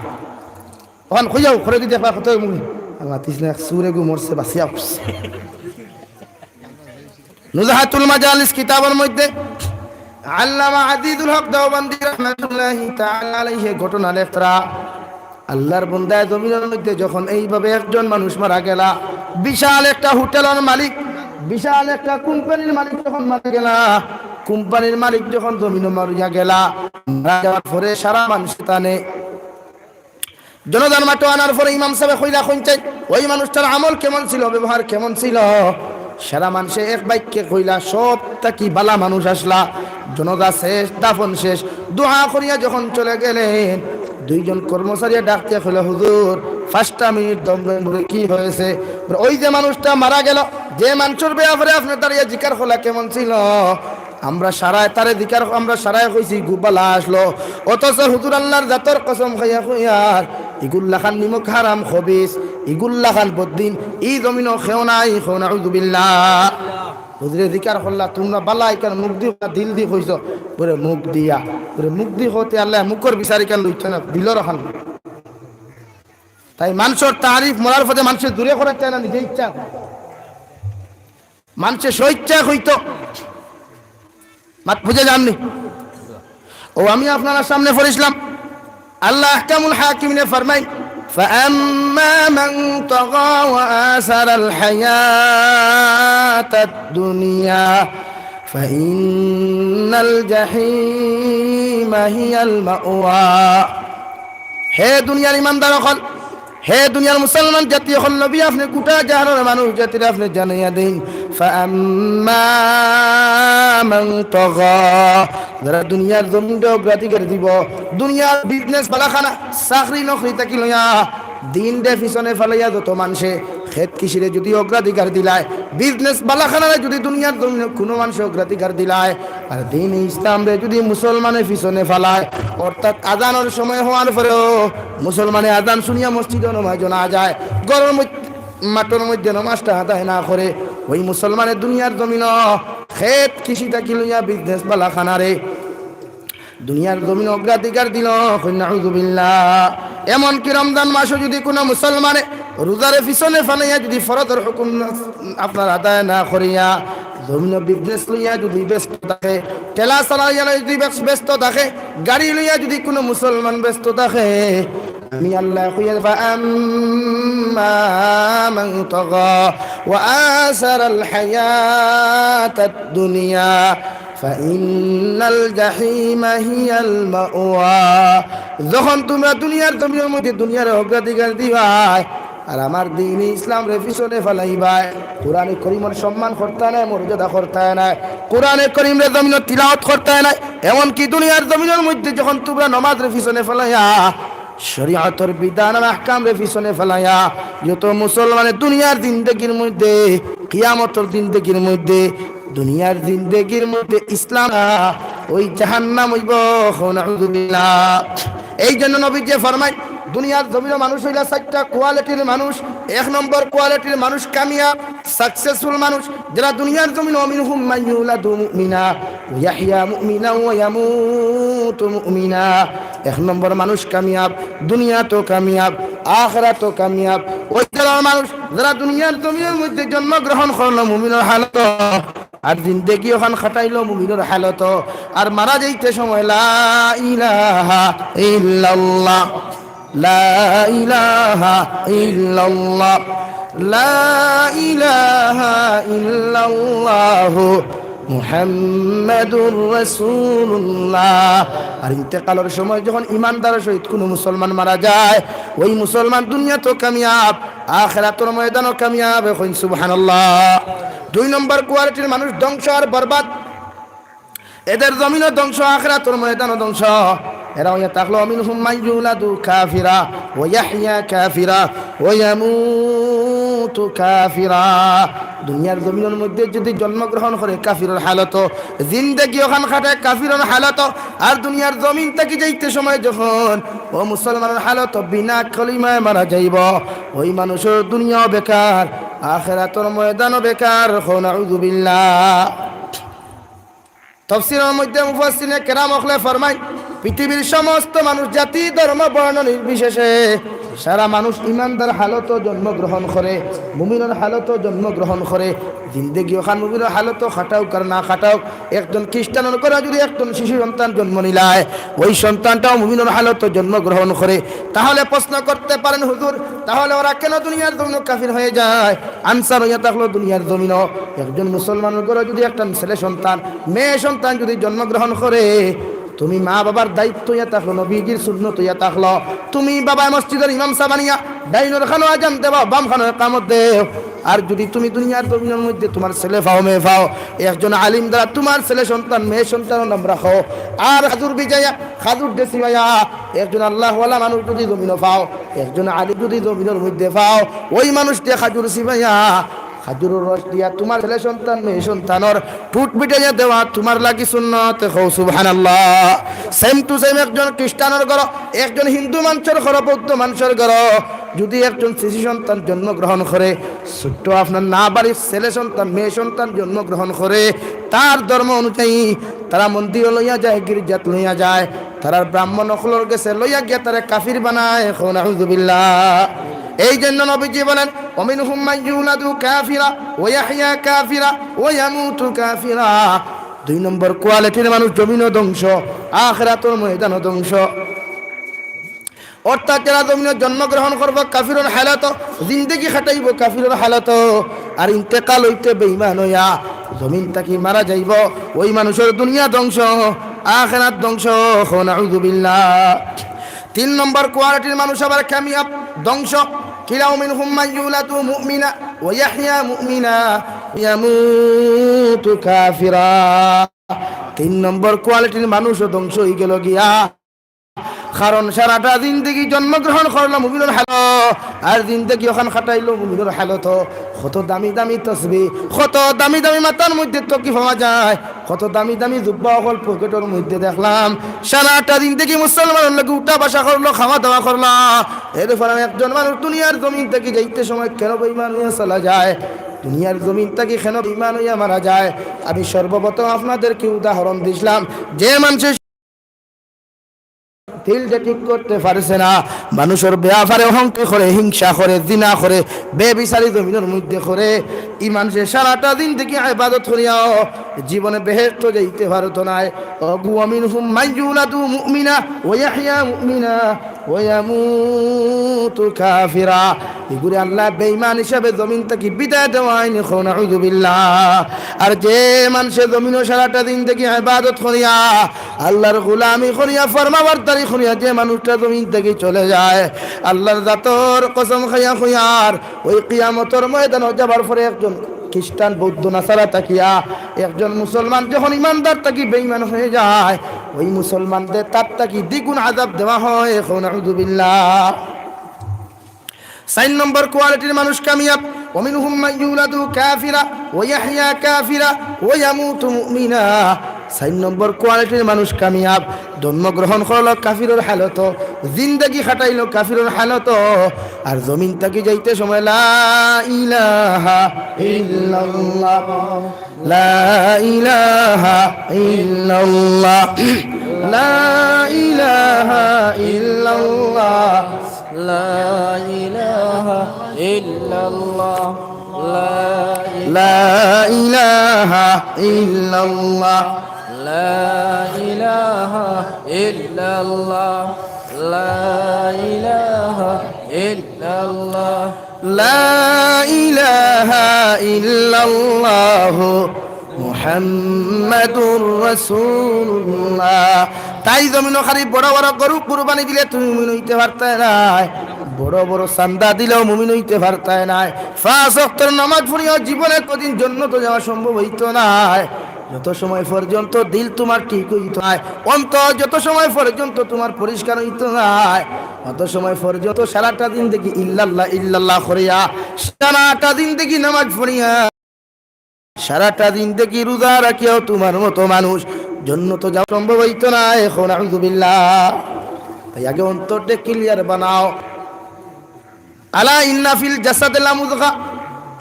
অখন কইয়াও, করে দি দেখবা কত মুখ। আর মাতিস না, এক চুর এগু মরছে, বাঁচিয়া উঠছে। নুজহাতুল মাজালিস কিতাবর মধ্যে আল্লামা আজিজুল হক দেওবন্দি রহমাতুল্লাহি তাআলা আলাইহি ঘটনা লেখরা, আল্লাহর বন্দায় জমিনর মধ্যে যখন এইভাবে একজন মানুষ মারা গেলা, বিশাল একটা হোটেলর মালিক, বিশাল একটা কোম্পানির মালিক যখন মারা গেলা, কোম্পানির মালিক যখন জমিনো মারিয়া গেলা, মারা যাওয়ার পরে সারা মানুষ তানে জনাজার মাঠো আনার পরে ইমাম সাবে কইলা, "কইন চাই, ওই মানুষটার আমল কেমন ছিল, ব্যবহার কেমন ছিল?" সারা মানষে এক বাক্যে কইলা, "সব থাকি বালা মানুষ আছলা।" জনাজা শেষ, দাফন শেষ, দোয়া করিয়া যখন চলে গেলেন, দুইজন কর্মচারী ডাক দিয়া কইলা, "হুজুর, পাঁচটা মিনিট দম নেন।" বলে, "কি হয়েছে?" বলে, "ওই যে মানুষটা মারা গেল, যে মানষর ব্যাপারে আপনে দাঁড়াইয়া জিকার করলা কেমন ছিল?" আমরা সারায় তারে জিকার, আমরা সারায় কইছি, "ইগু বালা আছলো।" অথচ হুজুর আল্লাহর জাতর কসম খাইয়া কইয়ার, ইগুর লাখান নিমক হারাম খবিস, ইগুর লাখান বদ্দিন, ই জমিনো কেউ নাই, কও নাউজুবিল্লাহ। হুজুরে জিকার করলা, "তুমরা বালা ইখান মুখ দি না দিল দি কইছো?" বলে, "মুখ দিয়া।" বলে, "মুখ দি কওতে আল্লাহ মুখর বিচার ইখান লইতো না, দিলর অখান।" তাই মানষর তারিফ মরার পরে মানষে দূরে করার চায় না, নিজে ইচ্ছা। মানষে স্বইচ্ছায় কইতো। মাত বুঝে যাননি? ও, আমি আপনারার সামনে পড়ছিলাম, আল্লাহ আহকামুল হাকিমিনে ফরমাইন, "فأما من طغى وآثر الحياة الدنيا فإن الجحيم هي المأوى।" হে দুনিয়ার ইমানদার অকল, হে দুনিয়ার মুসলমান জাতি অকল, নবী আপনে গোটা জাহানর মানুষ জাতিরে আপনে জানাইয়া দেইন, فأما من طغى, যারা দুনিয়ার জমিনরে অগ্রাধিকার দিবো, দুনিয়ার বিজনেস বালাখানা, চাকরি নকরি থাকি লইয়া, দিনরে পিছনে ফালাইয়া যত মানষে খেত কৃষিরে যুদি অগ্রাধিকার দিলায়, বিজনেস বালাখানারে যুদি দুনিয়ার জমিনো কুনু মানষে অগ্রাধিকার দিলায়, আর দ্বীন ইসলামরে যুদি মুসলমানে পিছনে ফালায়, অর্থাৎ আজানর সময় অওয়ার পরেও মুসলমানে আজান হুনিয়া মসজিদো নমাজো না যায়, ঘরর মইধ-, মাঠর মইধ্যে নমাজটা আদায় না করে, অউ মুসলমানে দুনিয়ার জমিনো খেত কৃষি থাকি লইয়া বিজনেস বালাখানারে দুনিয়ার জমিনো অগ্রাধিকার দিলো, কইন নাউজুবিল্লাহ। এমনকি রমজান মাসো যুদি কুনু মুসলমানে রোজারে পিছনে ফালাইয়া যুদি ফরজর হুকুম আপনার আদায় না করিয়া, জমিনো বিজনেস লইয়া যুদি ব্যস্ত থাকে, ঠেলা চালাইয়া যুদি ব্যস-, ব্যস্ত থাকে, গাড়ি লইয়া যুদি কুনু মুসলমান ব্যস্ত থাকে, আমি আল্লায় কইয়ার, فأما من طغى وآثر الحياة الدنيا فإن الجحيم هي المأوى। যখন তুমরা দুনিয়ার জমিনর মইধ্যে দুনিয়ারে অগ্রাধিকার দিবায়, আর আমার দ্বীন ইসলামরে পিছনে ফালাইবায়, কোরআনে করিমর সম্মান করতায় নায়, মর্যাদা করতায় নায়, কোরআনে করিমরে জমিনো তিলাওয়াত করতায় নায়, এমনকি দুনিয়ার জমিনর মইধ্যে যখন তুমরা নমাজরে পিছনে ফালাইয়া শরিয়তর বিধান আর আহকামরে পিছনে ফালাইয়া যত মুসলমানে দুনিয়ার জিন্দেগির মইধ্যে, কিয়ামতর জিন্দেগির মইধ্যে, দুনিয়ার জিন্দেগির মইধ্যে ইসলাম, অউ জাহান্নাম অইবো। কও নাউজুবিল্লাহ। এই জন্য নবীজিয়ে ফরমাইন, দুনিয়ার জমিনো মানুষ অইলা চাইরটা কোয়ালিটির মানুষ। এক নম্বর কোয়ালিটির মানুষ কামিয়াব, সাকসেসফুল মানুষ, যারা দুনিয়ার জমিনো, ومنهم من يولد مؤمنا ويحيى مؤمنا ويموت مؤمنا। এক নম্বর মানুষ কামিয়াব, দুনিয়াতও কামিয়াব, আখিরাতও কামিয়াব। অউ দলর মানুষ যারা দুনিয়ার জমিনর মইধ্যে জন্মগ্রহণ করলো মুমিনর হালতো, আর জিন্দেগি অখান কাটাইলো মুমিনর হালতো, আর মারা যাইতে সময় লা ইলাহা ইল্লাল্লাহ, লা ইলাহা ইল্লাল্লাহ, লা ইলাহা ইল্লাল্লাহু মুহাম্মাদুর রাসূলুল্লাহ। আর ইন্তেকালর সময় যখন ইমানদারর সহিত কুনু মুসলমান মারা যায়, অউ মুসলমান দুনিয়াতও কামিয়াব, আখিরাতর ময়দানও কামিয়াব। কইন সুবহানাল্লাহ। দুই নম্বর কোয়ালিটির মানুষ ধ্বংস আর বরবাদ। এদের জমিনও ধ্বংস, আখিরাতর ময়দানও ধ্বংস। এরা অইয়া থাকলো, ومنهم من يولد كافرا ويحيى كافرا ويموت كافرا। দুনিয়ার জমিনর মইধ্যে যুদি জন্মগ্রহণ করে কাফিরর হালতো, জিন্দেগি অখান কাটে কাফিরর হালতো, আর দুনিয়ার জমিন থাকি যাইতে সময় যখন অউ মুসলমানর হালতো বিনা কলিমায় মারা যাইবো, অউ মানুষর দুনিয়াও বেকার, আখিরাতর ময়দানও বেকার। কও নাউজুবিল্লাহ। তফসিরর মইধ্যে মুফাসসিরিনে কেরাম অকলে ফরমাইন, পৃথিবীর সমস্ত মানুষ, জাতি, ধর্ম, বর্ণ নির্বিশেষে সারা মানুষ ইমানদার হালতো জন্মগ্রহণ করে, মুমিনর হালতো জন্মগ্রহণ করে, জিন্দেগি অখান মুমিনর হালতো কাটাউক আর না কাটাউক। একজন খ্রিস্টানর ঘরো যুদি একজন শিশু সন্তান জন্ম নিলায়, অউ সন্তানটাও মুমিনর হালতো জন্মগ্রহণ করে। তাহলে প্রশ্ন করতে পারেন, হুজুর, তাহলে ওরা কেন দুনিয়ার জমিনো কাফির হয়ে যায়? আনসার অইয়া থাকলো দুনিয়ার জমিনো। একজন মুসলমানর ঘরো যুদি একটা ছেলে সন্তান, মেয়ে সন্তান যুদি জন্মগ্রহণ করে, তুমি মা বাবার দায়িত্ব অইয়া থাকলো, নবীজির সুন্নত অইয়া থাকলো, তুমি বাবায় মসজিদর ইমাম সাব বানিয়া ডাইনর কানো আজান দেও, বাম কানো একামত দেও। আর যুদি তুমি দুনিয়ার জমিনর মইধ্যে তুমার ছেলে পাও, মেয়ে পাও, একজন আলিম দ্বারা তুমার ছেলে সন্তান, মেয়ে সন্তানর নাম রাখো, আর খাজুর ভিজাইয়া, খাজুর দেশি ভাইয়া, একজন আল্লাহওয়ালা মানুষ যুদি জমিনো পাও, একজন আলিম যুদি জমিনর মইধ্যে পাও, অউ মানুষ দিয়া খাজুর চিবাইয়া, খাজুরর রস দিয়া তুমার ছেলে সন্তান, মেয়ে সন্তানর ঠুট ভিজাইয়া দেওয়া তুমার লাগি সুন্নত। কও সুবহানাল্লাহ। সেম টু সেম একজন খ্রিস্টানর ঘরো, একজন হিন্দু মানষর ঘরো, বৌদ্ধ মানষর ঘরো যুদি একজন শিশু সন্তান জন্মগ্রহণ করে, ছোট্ট আপনার নাবালিগ ছেলে সন্তান, মেয়ে সন্তান জন্মগ্রহণ করে, তার ধর্ম অনুযায়ী তারা মন্দিরো লইয়া যায়, গির্জাত লইয়া যায়, তারার ব্রাহ্মণ অকলর গেছে লইয়া গিয়া তারে কাফির বানায়। কও নাউজুবিল্লাহ। এই জন্য নবীজি বলেন, ومنهم من يولد كافرا ويحيى كافرا ويموت كافرا। দুই নম্বর কোয়ালিটির মানুষ জমিনও ধ্বংস, আখিরাতর ময়দানও ধ্বংস। অর্থাৎ যারা জমিনো জন্মগ্রহণ করবো কাফিরর হালতো, জিন্দেগি কাটাইবো কাফিরর হালতো, আর ইন্তেকাল অইতে বেঈমান অইয়া জমিন থাকি মারা যাইবো, অউ মানুষর দুনিয়া ধ্বংস, আখিরাত ধ্বংস। কও নাউজুবিল্লাহ। তিন নম্বর কোয়ালিটির মানুষ আবার কামিয়াব, ধ্বংস। কিলা, মিনহুম মান ইউলাদু মুমিনা ওয়া ইয়াহইয়া মুমিনা ওয়া ইয়ামুতু কাফিরা। তিন নম্বর কোয়ালিটির মানুষও ধ্বংস অইগেলো গিয়া। কারণ সারাটা জিন্দেগি জন্মগ্রহণ করলো মুমিনর হালত, আর জিন্দেগি অখান কাটাইলো মুমিনর হালত। কত দামি দামি তসবি, কত দামি দামি মাথার মধ্যে টুপি পাওয়া যায়, কত দামি দামি জুব্বা অকল পকেটর মধ্যে দেখলাম। সারাটা জিন্দেগি মুসলমানর লগে উঠা বসা করলো, খাওয়া দাওয়া করলা। এরপরে একজন মানুষ দুনিয়ার জমিন থাকি যাইতে সময় কেন বেঈমান অইয়া চলা যায়, দুনিয়ার জমিন থাকি কেন বেঈমান অইয়া মারা যায়, আমি সর্বপ্রথম আপনাদেরকে উদাহরণ দিছলাম। যে মানুষে দিলটা ঠিক করতে পারছে না, মানুষর ব্যাপারে অহংকার করে, হিংসা করে, জিনা করে, বেবিচারি জমিনর মধ্যে করে, ই মানুষে সারাটা জিন্দেগি ইবাদত করিয়াও জীবনে বেহেশত যাইতে পারতো নায়। ওগু, ওয়া মিনহুম মান ইউলাদু মুমিনা ওয়া ইয়াহইয়া মুমিনা ওয়া ইয়ামুতু কাফিরা। ইগুরে আল্লায় বেঈমান হিসাবে জমিন থাকি বিদায় দেওয়াইন, কও নাউজুবিল্লাহ। আর যে মানুষে জমিনও সারাটা জিন্দেগি ইবাদত করিয়া, আল্লাহর গোলামি করিয়া, ফরমাবরদারি করিয়া যে মানুষটা জমিন থাকি চলে যায়, আল্লাহর জাতর কসম খাইয়া কইয়ার, ওই কিয়ামতর ময়দানো যাবার পরে একজন খ্রিস্টান, বৌদ্ধ, নাসারা থাকিয়া একজন মুসলমান যখন ইমানদার থাকি বেঈমান হয়ে যায়, ওই মুসলমানরে তার থাকি দ্বিগুণ আযাব দেওয়া হয়। কও নাউজুবিল্লাহ। চাইর নম্বর কোয়ালিটির মানুষ কামিয়াব, ওয়া মিনহুম মান ইউলাদু কাফিরা ওয়া ইয়াহইয়া কাফিরা ওয়া ইয়ামুতু মুমিনা। চাইর নম্বর কোয়ালিটির মানুষ কামিয়াব, জন্মগ্রহণ করলো কাফিরর হালত, জিন্দেগি কাটাইলো কাফিরর হালত, আর জমিন থাকি যাইতে সময় লা ইলাহা ইল্লাল্লাহ, لا إله إلا الله، لا إله إلا الله، لا إله إلا الله، لا إله إلا الله، لا إله إلا الله، لا إله إلا الله، لا إله إلا الله، মুহাম্মাদুর রাসূলুল্লাহ। তাই জমিনো খালি বড় বড় গরু কুরবানি দিলে তুমি মুমিন অইতে পারতায় নায়, বড় বড় চান্দা দিলেও মুমিন অইতে পারতায় নায়, পাঁচ ওয়াক্তর নামাজ পড়িয়াও জীবনে কোনোদিন জন্নতো যাওয়া সম্ভব অইতো নায়। যত সময় পর্যন্ত দিল তুমার ঠিক অইতো নায়, অন্তর যত সময় পর্যন্ত তুমার পরিষ্কার অইতো নায়, অত সময় পর্যন্ত সারাটা জিন্দেগি ইল্লাল্লাহ ইল্লাল্লাহ করিয়া, সারাটা জিন্দেগি নামাজ পড়িয়া, সারাটা জিন্দেগি রোজা রাখিয়াও তুমার মতো মানুষ জন্নতো যাওয়া সম্ভব অইতো নায়। কও নাউজুবিল্লাহ। তাই আগে অন্তরটা ক্লিয়ার বানাও। আলা ইন্না ফিল জাসাদে লামুদগা,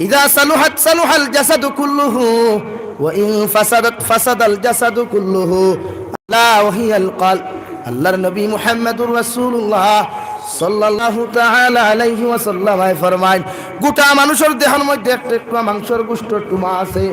ইযা সালুহাত সালুহাল জাসাদু কুল্লুহু, ওয়া ইন ফাসাদাত ফাসাদাল জাসাদু কুল্লুহু, আলা ওয়া হিয়াল কলব। আল্লাহর নবী মুহাম্মাদুর রাসূলুল্লাহ সাল্লাল্লাহু তাআলা আলাইহি ওয়াসাল্লাম ফরমাইন, গোটা মানুষর দেহর মধ্যে এক টুকরা মাংসর গোশতর টুমা আছে,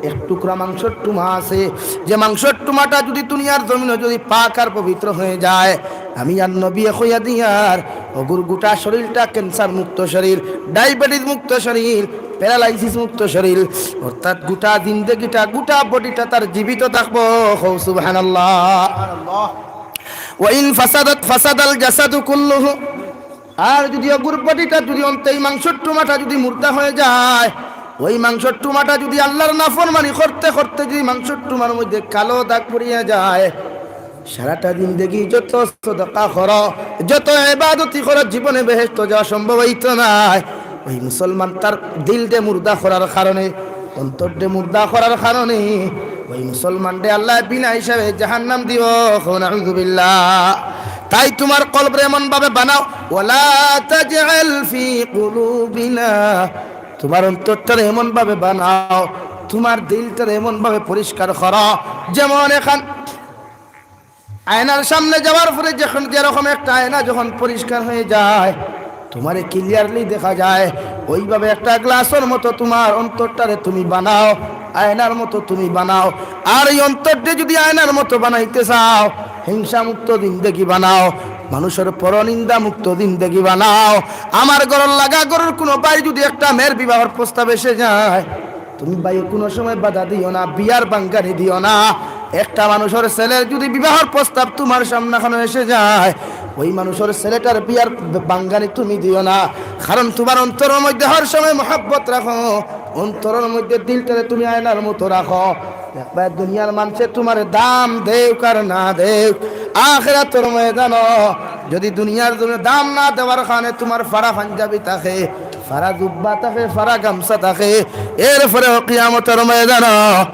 এক টুকরা মাংসর টুমা আছে, যে মাংসর টুমাটা যদি দুনিয়ার জমিনো যদি পাক আর পবিত্র হয়ে যায়, আমি আর নবী কইয়া দিয়ার, ওগুর গোটা শরীরটা ক্যান্সার মুক্ত শরীর, ডায়াবেটিস মুক্ত শরীর, প্যারালাইসিস মুক্ত শরীর, অর্থাৎ গোটা জিন্দেগিটা, গোটা বডিটা তার জীবিত থাকবো। কও সুবহানাল্লাহ। ওয়া ইন ফাসাদাত ফাসাদাল জাসাদু কুল্লুহু। আর যদি ওগুর বডিটা যদি অন্তে এই মাংসর টুমাটা যদি মুর্দা হয়ে যায়, ওই মাংসর টুমাটা যদি আল্লাহর নাফরমানি করতে করতে যদি মাংসর টুমার মধ্যে কালো দাগ পড়িয়া যায়, সারাটা জিন্দেগি যত সদকা করো, যত ইবাদতি করো, জীবনে বেহেশত যাওয়া সম্ভব অইতো নায়। ওই মুসলমান তার দিলরে মুর্দা করার কারণে, অন্তররে মুর্দা করার কারণে ওই মুসলমানরে আল্লায় বিনা হিসাবে জাহান্নাম দিবো। কও নাউজুবিল্লাহ। তাই তুমার কলবরে এমন ভাবে বানাও, ওয়ালা তাজআল ফি কুলুবিনা, তুমার অন্তরটারে এমন ভাবে বানাও, তুমার দিলটারে এমন ভাবে পরিষ্কার করো, যেমন এখান আয়নার সামনে যাওয়ার পরে যখন যেরকম একটা আয়না যখন পরিষ্কার হয়ে যায়, তুমারে ক্লিয়ারলি দেখা যায়, ওইভাবে একটা গ্লাসর মতো তুমার অন্তরটারে তুমি বানাও, আয়নার মতো তুমি বানাও। আর এই অন্তরটা যদি আয়নার মতো বানাইতে চাও, হিংসা মুক্ত জিন্দেগি বানাও, মানুষর পরনিন্দা মুক্ত জিন্দেগি বানাও। আমার ঘরর লাগা ঘরর কোনো ভাই যদি একটা মেয়ের বিবাহর প্রস্তাব এসে যায়, তুমি ভাই কোনো সময় বাধা দিও না, বিয়ার বাঙ্গানি দিও না। একটা মানুষর ছেলের যদি বিবাহর প্রস্তাব তুমার সামনে এখনো এসে যায়, ওই মানুষর ছেলেটার বিয়ার ভাঙ্গানি তুমি দিও না, কারণ তুমার অন্তরর মধ্যে হর সময় মহব্বত রাখো, অন্তরর মধ্যে দিলটারে তুমি আয়নার মতো রাখো। দেখবায় দুনিয়ার মানষে তুমারে দাম দেউক আর না দেউক, আখেরাতর ময়দানো যদি দুনিয়ার জমিনো দাম না দেওয়ার কারণে তুমার ফাড়া পাঞ্জাবি থাকে, ফাড়া জুব্বা থাকে, ফাড়া গামছা থাকে, এরপরেও কিয়ামতর ময়দানো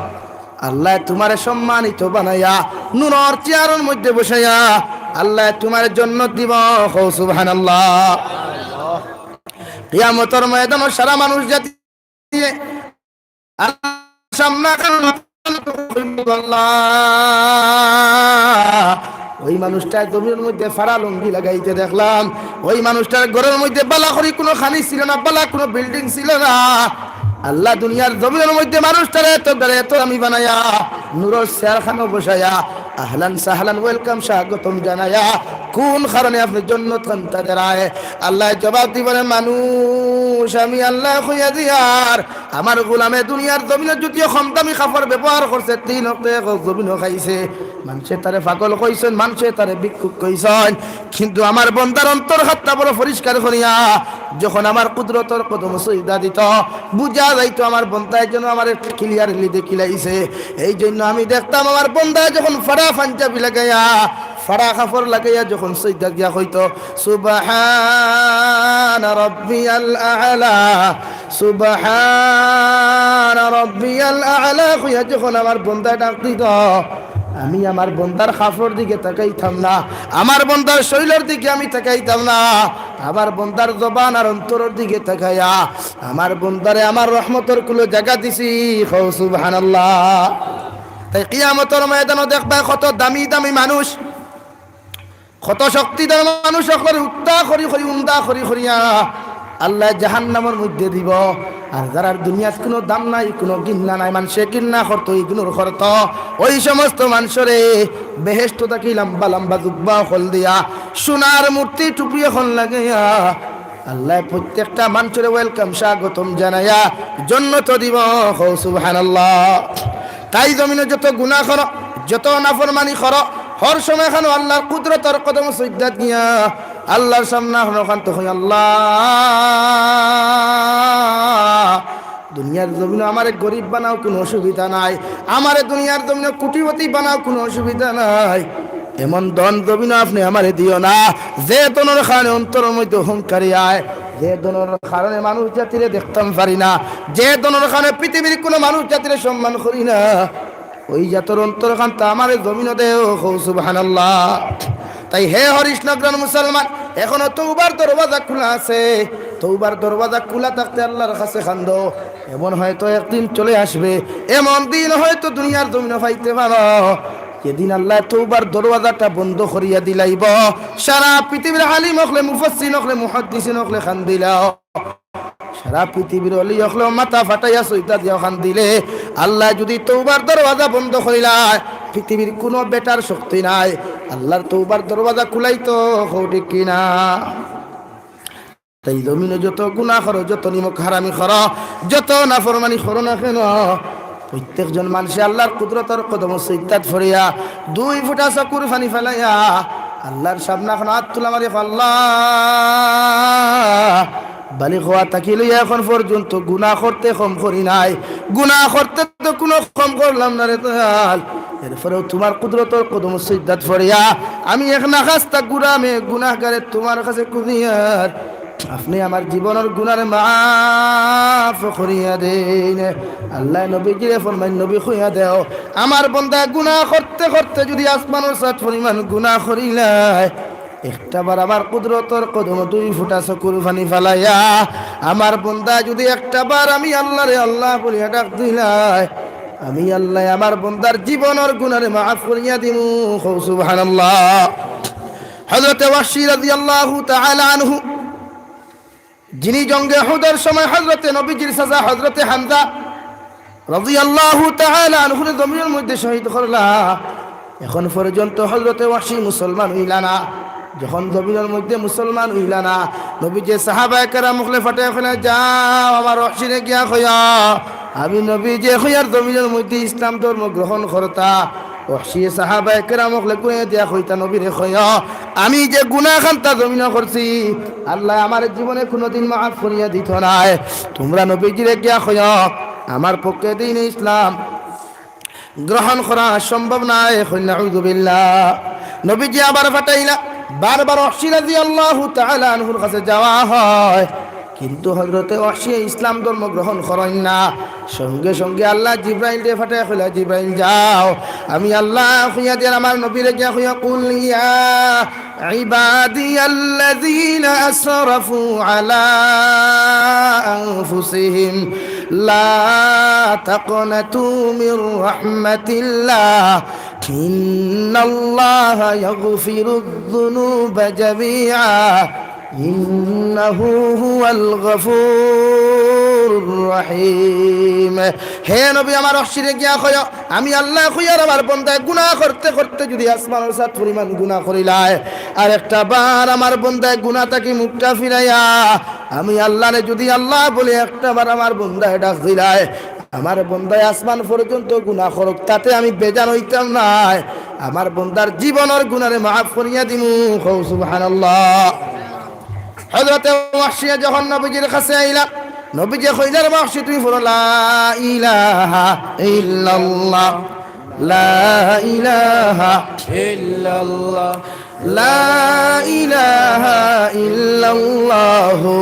আল্লায় তুমারে সম্মানিত বানাইয়া, নূরর চেয়ারর মধ্যে বসাইয়া আল্লায় তুমারে জন্নত দিবো। কও সুবহানাল্লাহ। কিয়ামতর ময়দানো সারা মানুষ জাতি আল্লার সামনে খান মাথা নত করি কইবো, "আল্লাহ, ওই মানুষটায় জমিনর মধ্যে ফাড়া লুঙ্গি লাগাইতে দেখলাম, ওই মানুষটার ঘরর মধ্যে বালা করি কুনু খানি ছিল না, বালা কুনু বিল্ডিং ছিল না। আল্লাহ, দুনিয়ার জমিনর মধ্যে মানুষটারে এত, এত দামি বানাইয়া, নূরর চেয়ার খানো বসাইয়া, আহলান সাহলান, ওয়েলকাম, স্বাগতম জানাইয়া কুন কারণে আপনে জন্নত খান তারে দেরায়?" আল্লায় জবাব দিবো, "রে মানুষ, আমি আল্লায় কইয়া দিয়ার, আমার গোলামে দুনিয়ার জমিনো যুদিও কম দামি কাপড় ব্যবহার করছে, তিন অক্ত এক অক্ত জমিনো খাইছে, মানষে তারে পাগল কইছইন, মানষে তারে ভিক্ষুক কইছইন, কিন্তু আমার বন্দার অন্তর খানতা বড় পরিষ্কার করিয়া যখন আমার কুদরতর কদমো সিজদা দিতো, বুঝা যাইতো আমার বন্দায় যেন আমারে ক্লিয়ারলি দেখিলাইছে। এই জন্য আমি দেখতাম আমার বন্দায় যখন ফাড়া পাঞ্জাবি লাগাইয়া, ফাড়া কাপড় লাগাইয়া যখন সিজদাত গিয়া কইতো, 'সুবহানা রাব্বিয়াল আ'লা, সুবহানা রাব্বিয়াল আ'লা' কইয়া যখন আমার বন্দায় ডাক দিতো, আমি আমার বন্দার কাপড়র দিকে তাকাইতাম না, আমার বন্দার শরীলর দিকে আমি তাকাইতাম না, আমার বন্দার জবান আর অন্তরর দিকে তাকাইয়া আমার বন্দারে আমার রহমতর কুলো জাগা দিছি।" কও সুবহানাল্লাহ। তাই কিয়ামতর ময়দানো দেখবায় কত দামি দামি মানুষ, কত শক্তিধর মানুষ অকলরে উন্দা করি করি, উন্দা করি করিয়া আল্লায় জাহান্নামর মধ্যে দিবো। আর যারার দুনিয়াত কুনু দাম নাই, কুনু ঘিন্না নাই, মানষে ঘিন্না করতো, ইগনোর করতো, ওই সমস্ত মানষরে বেহেশত থাকি লম্বা লম্বা জুব্বা অকল দিয়া, সোনার মূর্তি টুপি অকল লাগাইয়া আল্লায় প্রত্যেকটা মানষরে ওয়েলকাম, স্বাগতম জানাইয়া জন্নত দিবো। কও সুবহানাল্লাহ। তাই জমিনো যত গুনা করো, যত নাফরমানি করো, হর সময় খানো আল্লার কুদরতর কদমো সিজদাত গিয়া আল্লার সামনে খানো খানতো কই, "আল্লাহ, দুনিয়ার জমিনো আমারে গরিব বানাও, কুনু অসুবিধা নাই, আমারে দুনিয়ার জমিনো কোটিপতি বানাও, কুনু অসুবিধা নাই। এমন ধন জমিনো আপনে আমারে দিও না, যে ধনর কারণে অন্তরর মধ্যে অহংকারী আয়, যে ধনর কারণে মানুষ জাতিরে দেখতাম পারি না, যে ধনর কারণে পৃথিবীর কুনু মানুষ জাতিরে সম্মান করি না, ওই জাতর অন্তর খানতা আমারে জমিনো দেও।" কও সুবহানাল্লাহ। তাই হে হরিশনগরর মুসলমান, এখনো তওবার দরওয়াজা খুলা আছে। তওবার দরওয়াজা খুলা থাকতে আল্লার কাছে কান্দো। এমন হয়তো একদিন চলে আসবে, এমন দিন হয়তো দুনিয়ার জমিনো পাইতে পারো, যেদিন আল্লায় তওবার দরওয়াজাটা বন্ধ করিয়া দিলাইবো। সারা পৃথিবীর আলিম অকলে, মুফাসসিরিন অকলে, মুহাদ্দিসিন অকলে কান্দিলাও। সারা পৃথিবীর অলি অকলেও মাথা ফাটাইয়া সিজদা দিয়া কান্দিলে, আল্লায় যুদি তওবার দরওয়াজা বন্ধ করিলায়, পৃথিবীর কুনু বেটার শক্তি নাই আল্লার তওবার দরওয়াজা খুলাইতো, কও ঠিক কিনা? তাই জমিনো যত গুনা করো, যত নিমক হারামি করো, যত নাফরমানি করো না কেন, প্রত্যেকজন মানষে আল্লার কুদরতর কদমো সিজদাত পড়িয়া দুই ফুটা চকুর পানি ফালাইয়া আল্লার সামনে খানো আত তুলা মারি, "আল্লাহ, বালিগ অওয়া থাকি লইয়া এখন পর্যন্ত গুনা করতে কম করি নাই, গুনা করতে তো কুনু কম করলাম না রে দয়াল। এরপরেও তুমার কুদরতর কদমো সিজদাত পড়িয়া আমি এক নাখাস্তা গুলামে গুনাগারে তুমার কাছে কুদিয়ার।" আপনে আমার জীবনর গুনারে মাফ করিয়া দেইন। আল্লায় নবীজিরে ফরমাইন, "নবী, কইয়া দেও, আমার বন্দায় গুনা করতে করতে যুদি আসমানর চাঁদ পরিমাণ গুনা করিলায়, একটা বার আমার কুদরতর কদমো দুই ফুটা চকুর পানি ফালাইয়া, আমার বন্দায় যুদি একটা বার আমি আল্লারে আল্লাহ বলিয়া ডাক দিলায়, আমি আল্লায় আমার বন্দার জীবনর গুনারে মাফ করিয়া দিমু।" কও সুবহানাল্লাহ। হযরতে ওয়াহশী রাদিয়াল্লাহু তাআলা আনহু, যিনি জঙ্গে উহুদর সময় হযরতে নবীজির চাচা হযরতে হামজা রাদিয়াল্লাহু তাআলা আনহুরে জমিনর মধ্যে শহীদ করলা, এখন পর্যন্ত হযরতে ওয়াহশী মুসলমান অইলা না। যখন জমিনর মধ্যে মুসলমান অইলা না, নবীজিয়ে সাহাবায়ে কেরাম অকলে ফাটাইয়া কইলা, "যাও, আমার ওয়াহশীরে গিয়া কইও, আমি নবীজিয়ে কইয়ার জমিনর মধ্যে ইসলাম ধর্ম গ্রহণ করতা।" ওয়াহশীয়ে সাহাবায়ে কেরাম অকলে কইয়া দিয়া কইতা, "নবীরে কইও, আমি যে গুনাহ খান্তা জমিনো করছি, আল্লায় আমার জীবনে কুনুদিন মাফ করিয়া দিতো নায়। তুমরা নবীজিরে গিয়া কইও, আমার পক্ষে দ্বীনে ইসলাম গ্রহণ করা সম্ভব নায়। কইন নাউযুবিল্লাহ। নবীজি আবার পাঠাইলা, বারবার ওয়াহশী রাদিয়াল্লাহু তাআলা আনহুর কাছে যাওয়া হয়, কিন্তু হযরতে ওয়াহশী ইসলাম ধর্ম গ্রহণ করইন না। সঙ্গে সঙ্গে আল্লায় জিব্রাইলরে পাঠাইয়া কইলা, জিব্রাইল যাও, আমি আল্লায় কইয়া দিয়ার আমার নবীরে গিয়া কইও, কুল ইয়া ইবাদিয়াল্লাযীনা আসরাফু আলা আনফুসিহিম লা তাকনাতু মির রাহমাতিল্লাহ ইন্নাল্লাহা ইয়াগফিরুয যুনুবা জামিআ ইন্নাহু হুয়াল গফুরুর রহিম। হে নবী, আমার ওয়াহশীরে গিয়া কইও, আমি আল্লায় কইয়ার আমার বন্দায় গুনাহ করতে করতে যুদি আসমানর ছাদ পরিমাণ গুনাহ করিলায়, আর একটা বার আমার বন্দায় গুনাহ থাকি মুখটা ফিরাইয়া আমি আল্লারে যুদি আল্লাহ বলি, একটা বার আমার বন্দায় ডাক দিলায়, আমার বন্দায় আসমান পর্যন্ত গুনাহ করুক, তাতে আমি বেজার অইতাম নায়। আমার বন্দার জীবনর গুনারে মাফ করিয়া দিমু। কও সুবহানাল্লাহ। হযরতে ওয়াহশী যখন নবীজির কাছে আইলা, নবীজি কইলা, রে ওয়াহশী, তুমি পড়ো, লা ইলাহা ইল্লাল্লাহ, লা ইলাহা ইল্লাল্লাহ, লা ইলাহা ইল্লাল্লাহু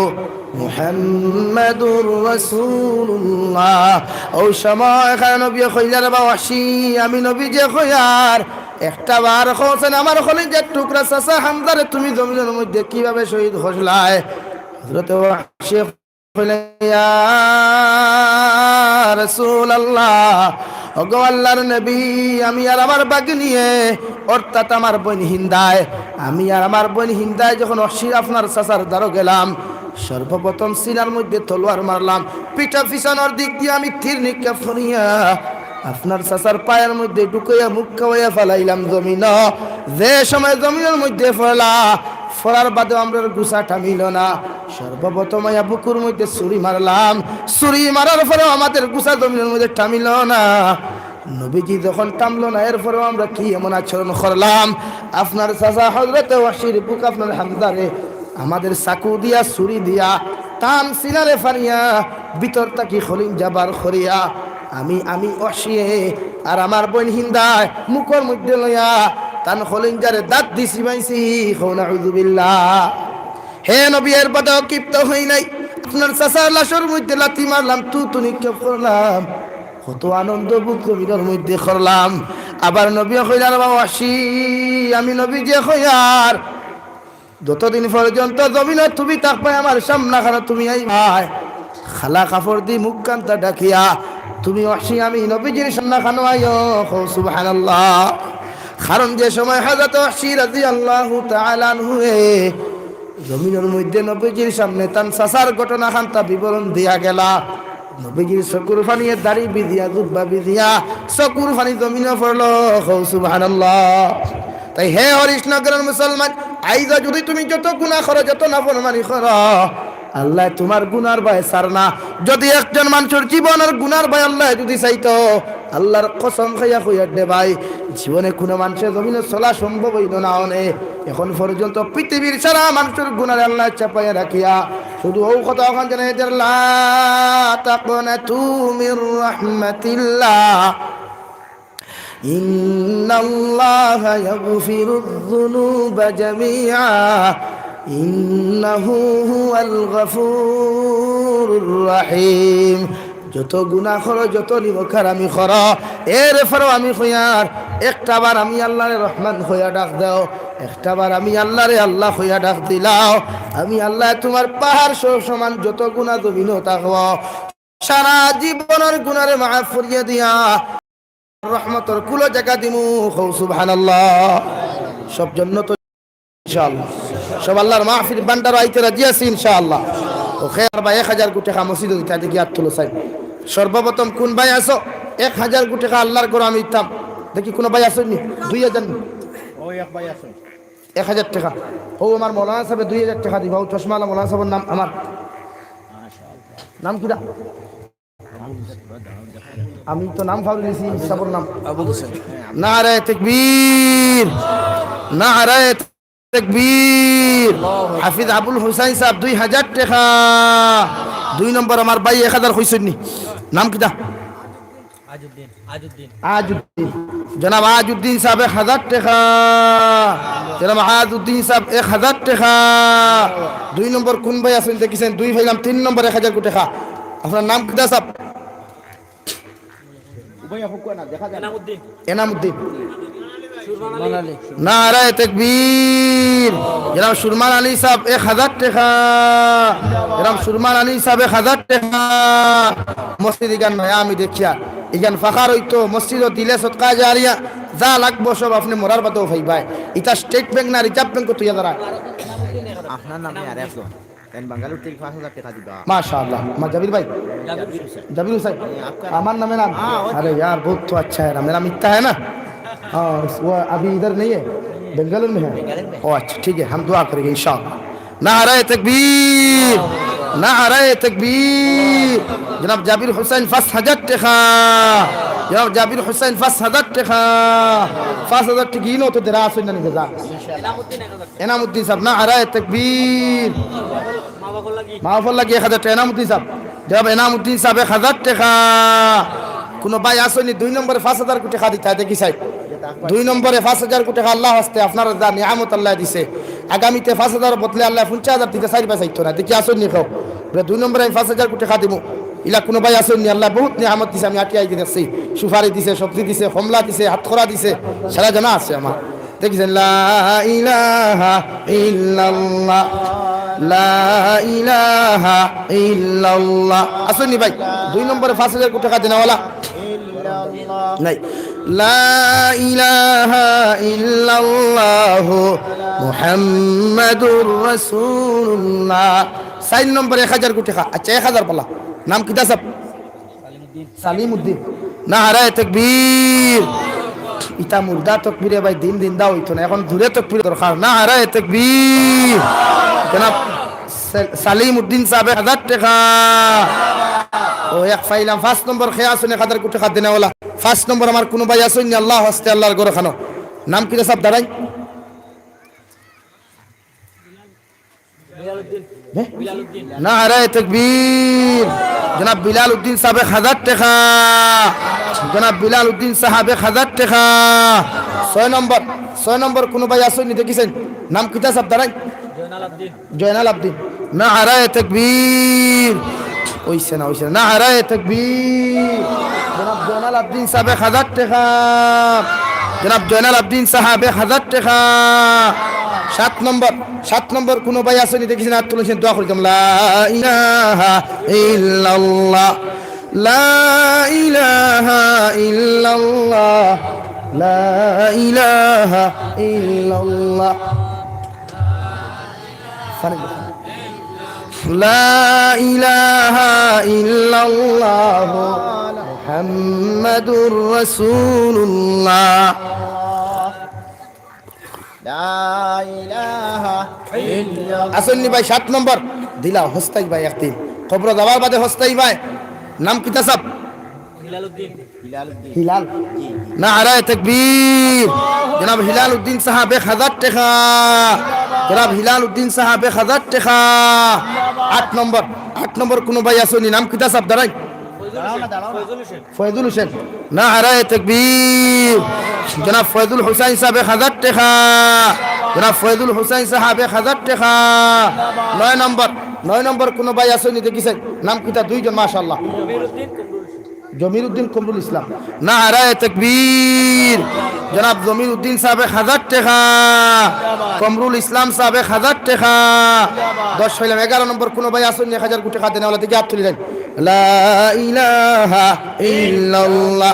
মুহাম্মাদুর রাসূলুল্লাহ। অউ সময় খান নবী কইলা, রে ওয়াহশী, আমি নবীজি কইয়ার, একটা বার কওছেন, আমার কলিজার টুকরা চাচা হামজারে তুমি জমিনর মধ্যে কিভাবে শহীদ করলায়? হযরতে ওয়াহশী কইলা, ইয়া রাসূলুল্লাহ, ওগো আল্লাহর নবী, আমি আর আমার ভাগ্নিয়ে, অর্থাৎ আমার বইন হিন্দায়, আমি আর আমার বইন হিন্দায় যখন ওয়াহশী আপনার চাচার দ্বারো গেলাম, সর্বপ্রথম সিনার মধ্যে তলোয়ার মারলাম, পিঠা পিছনর দিক দিয়া আমি তীর নিক্ষেপ করিয়া আপনার চাচার পায়ের মধ্যে ঢুকাইয়া মুখ খাওয়াইয়া ফালাইলাম জমিনো। যে সময় জমিনর মধ্যে পড়লা, পড়ার বাদেও আমরার গুছা থামিলো না। সর্বপ্রথম আইয়া বুকুর মধ্যে ছুরি মারলাম, ছুরি মারার পরেও আমাদের গুছা জমিনর মধ্যে থামিলো না। নবীজি যখন থামলো না, এরপরেও আমরা কি এমন আচরণ করলাম? আপনার চাচা হযরতে ওয়াহশীর বুক আপনার হামজারে আমাদের চাকু দিয়া, ছুরি দিয়া, তান সিনারে ফাড়িয়া, ভিতর থাকি কলিজা বার করিয়া, আমি, আমি ওয়াহশীয়ে, আর আমার বইন হিন্দায় মুখর মধ্যে লইয়া, তান কলিজারে দাঁত দি চিবাইছি। কও নাউযুবিল্লাহ। হে নবী, এর বাদেও ক্ষিপ্ত হই নাই, আপনার চাচার লাশর মধ্যে লাথি মারলাম, থুথু নিক্ষেপ করলাম, কত আনন্দ বুক জমিনর মধ্যে করলাম। আবার নবীয়ে কইলা, রে ওয়াহশী, আমি নবীজিয়ে কইয়ার, যতদিন পর্যন্ত জমিনো তুমি থাকবায়, আমার সামনাখানো তুমি আইবায়, কালা কাপড় দি মুখখানতা ঢাকিয়া তুমি ওয়াহশী আমি নবীজির সামনাখানো আইও। কও সুবহানাল্লাহ। কারণ যে সময় হযরত ওয়াহশী রাদিয়াল্লাহু তাআলা আনহুয়ে জমিনর মধ্যে নবীজির সামনে তান চাচার ঘটনাখানতা বিবরণ দিয়া গেলা, নবীজির চকুর পানিয়ে দাড়ি ভিজিয়া, জুব্বা ভিজিয়া, চকুর পানি জমিনো পড়লো। কও সুবহানাল্লাহ। তাই হে হরিশনগরর মুসলমান, আইজ যুদি তুমি যত গুনা করো, যত নাফরমানি করো, আল্লায় তুমার গুনার ভার ছাড় না। যুদি একজন মানষর জীবনর গুনার ভার আল্লায় যুদি চাইতো, আল্লার কসম খাইয়া কইয়ার দে ভাই, জীবনে কুনু মানষে জমিনো চলা সম্ভব অইলো না অনে। এখন পর্যন্ত পৃথিবীর সারা মানষর গুনারে আল্লায় চাপাইয়া রাখিয়া শুধু অউ কথা অখান জানাইয়া দের, লা তাকনাতু মির রাহমাতিল্লাহ। ইন্নাল্লাহা ইয়াগফিরুয যুনুবা জামিআ। ইন্নাহু হুয়াল গফুরুর রহিম। যত গুনা করো, যত নিমকহারামি করো, এরপরেও আমি কইয়ার, একটা বার আমি আল্লারে রহমান কইয়া ডাক দেও, একটা বার আমি আল্লারে আল্লা কইয়া ডাক দিলাও, আমি আল্লায় তুমার পাহাড় সহ সমান যত গুনা জমিনো থাকবো, সারা জীবনর গুনারে মাফ করিয়া দিয়া রহমতর কুলো জাগা দিমু। কও সুবহানাল্লাহ। সব জন্য তো ইনশাআল্লাহ। সব আল্লার মাহফিল ভান্ডারো আইতে রাজি আছি ইনশাআল্লাহ। ও খেয়ার ভাই এক হাজার কোটি টেকা মসজিদো দিতা, দেখি আত তুলো চাই। সর্বপ্রথম কুন ভাই আছো? এক হাজার কোটি টেকা আল্লার ঘরো আমি দিতাম। দেখি কুনু ভাই আছো নি? দুই হাজার নি? ও এক ভাই আছে। এক হাজার টেকা। ও আমার মৌলানা সাহেব দুই হাজার টেকা দিবা। ও চশমাআলা মৌলানা সাহেবর নাম আমার। নাম কিতা? আমি তো নাম ফাউলি নিছি, সাবর নাম। আবু হোসেন। নারায়ে তাকবীর, নারায়ে তাকবীর। হাফিজ আবুল হুসাইন সাহেব দুই হাজার টেকা। দুই নম্বর আমার ভাই এক হাজার কইছইন নি? নাম কিতা? আজউদ্দিন, আজউদ্দিন। আজউদ্দিন। জনাব আজউদ্দিন সাহেব এক হাজার টেকা। জনাব আজউদ্দিন সাহেব এক হাজার টেকা। দুই নম্বর কুন ভাই আছইন দেখিছইন? দুই পাইলাম, তিন নম্বর এক হাজার টেকা। আপনার নাম কিতা সাহেব? এনামুদ্দিন। এনামুদ্দিন। নারায়ে তাকবীর। জনাব সুরমান আলী সাহেব এক হাজার টেকা। জনাব সুরমান আলী সাহেব এক হাজার টেকা। মসজিদ ইখান নয়া আমি দেখিয়ার। ইখান ফাঁকা রইতো, মসজিদো দিলে সদকা জারিয়া যা লাগবো সব আপনে মরার বাদেও পাইবায়। ইটা স্টেট ব্যাংক না রিজার্ভ ব্যাংক তো ইয়া দাঁড়ায়। আপনার নামে আর একজন। তাইন বাঙ্গালোর থাকি পাঁচ হাজার টেকা দিবা। माशाअल्लाह। मा-, जबीर भाई। जबीर हुसैन। जबीर हुसैन। ये आपका नाम? हमारा नाम है ना? हाँ, और अरे यार, बहुत तो अच्छा है ना। मेरा मित्र है ना? हाँ, उस-, वो अभी इधर नहीं है? बेंगलुरु में है? बेंगलुरु में। ओ अच्छा, ठीक है, हम दुआ करेंगे इंशाअल्लाह। নারায়ে তাকবীর, নারায়ে তাকবীর। জনাব জাবির হুসাইন পাঁচ হাজার টেকা। জনাব জাবির হুসাইন পাঁচ হাজার টেকা। পাঁচ হাজার টেকা ইনো তো দেরা আছে না নিজে যা। এনামুদ্দিন সাহেব, নারায়ে তাকবীর। মা বাবার লাগি এক হাজার টেকা, এনামুদ্দিন সাহেব। জনাব এনামুদ্দিন সাহেব এক হাজার টেকা। কুনু ভাই আছইন নি দুই নম্বরে পাঁচ হাজার টেকা দিতা, দেখি চাই। দুই নম্বরে পাঁচ হাজার টেকা আল্লাহ ওয়াস্তে আপনার যা নিয়ামত আল্লাহ দিছে। আগামীতে পাঁচ হাজার বদলে আল্লাহ পঞ্চাশ হাজার দিতা চাইর ভাই চাইতো না। দেখি আছইন নি কেউ। বলে, দুই নম্বরে আমি পাঁচ হাজার টেকা দিমু। ইলা কুনু ভাই আছইন নি? আল্লাহ বহুত নিয়ামত দিছে, আমি আটিয়া আইতে দেখছি। সুপারি দিছে, সবজি দিছে, কমলা দিছে, হাতখরা দিছে, সারা জানা আছে আমার। দেখছেন, লা ইলাহা ইল্লাল্লাহ, লা ইলাহা ইল্লাল্লাহ। আছইন নি ভাই? দুই নম্বরে পাঁচ হাজার টেকা দেনেওয়ালা? নাই। লা ইলাহা ইল্লাল্লাহু মুহাম্মাদুর রাসূলুল্লাহ। চাইর নম্বরে এক হাজার টেকা। আচ্ছা, এক হাজার বলা। নাম কিতা সাব? সালিমউদ্দিন। নারায়ে তাকবীর। ইতা মুর্দা তকবীরে ভাই দিন দিন দা অইতো না, এখন জুরে তকবীর দরকার। নারায়ে তাকবীর। জনাব সা-, সালিমউদ্দিন সাব এক হাজার টেকা। ও এক পাইলাম, পাঁচ নম্বর কে আছইন এক হাজার টেকা দেনেওয়ালা। পাঁচ নম্বর আমার কুনু ভাই আছইন নি? আল্লাহ ওয়াস্তে আল্লাহর ঘর খানো। নাম কিতা সাব দাঁড়াই? নারায়ে তাকবীর। জনাব বিলাল উদ্দিন সাব এক হাজার টেকা। জনাব বিলাল উদ্দিন সাব এক হাজার টেকা। ছয় নম্বর, ছয় নম্বর কুনু ভাই আছইন নি? দেখি চাই। নাম কিতা সাব দাঁড়াই? জয়নাল আবদিন। নারায়ে তাকবীর। অইছে না, অইছে না। নারায়ে তাকবীর। জনাব জয়নাল আবদিন সাব এক হাজার টেকা। জনাব জয়নাল আবদিন সাব এক হাজার টেকা। সাত নম্বর, সাত নম্বর কুনু ভাই আছইন নি? দেখি চাই, আত তুলইন, দোয়া করি দিমু। লা ইলাহা ইল্লাল্লাহ, লা ইলাহা ইল্লাল্লাহ, লা ইলাহা ইল্লাল্লাহ। লা ইলাহা ইল্লাল্লাহু মুহাম্মাদুর রাসূলুল্লাহ। লা ইলাহা ইল্লাল্লাহ। আছইন নি ভাই সাত নম্বর? দিলা হস্তাই ভাই একদিন। কবরো যাওয়ার বাদে হস্তাই ভাই। নাম কিতা সাব? হিলাল। নারায়ে তাকবীর। জনাব হিলাল উদ্দিন সাব এক হাজার টেকা। জনাব হিলাল উদ্দিন সাব এক হাজার টেকা। আট নম্বর, আট নম্বর কুনু ভাই আছইন নি? নাম কিতা সাব দাঁড়াই? ফয়জুল হোসেন। নারায়ে তাকবীর। জনাব ফয়জুল হুসাইন সাব এক হাজার টেকা। জনাব ফয়জুল হুসাইন সাব এক হাজার টেকা। নয় নম্বর, নয় নম্বর কুনু ভাই আছইন নি? দেখি চাই। নাম কিতা? দুইজন, মাশাআল্লাহ। জমির উদ্দিন কমরুল ইসলাম। নারায়ে তাকবীর। জনাব জমির উদ্দিন সাব এক হাজার টেকা। কমরুল ইসলাম সাব এক হাজার টেকা। দশ পাইলাম। এগারো নম্বর কুনু ভাই আছইন নি? এক হাজার টেকা দেনেওয়ালা, দেখি আত তুলি দেন। লা ইলাহা ইল্লাল্লাহ।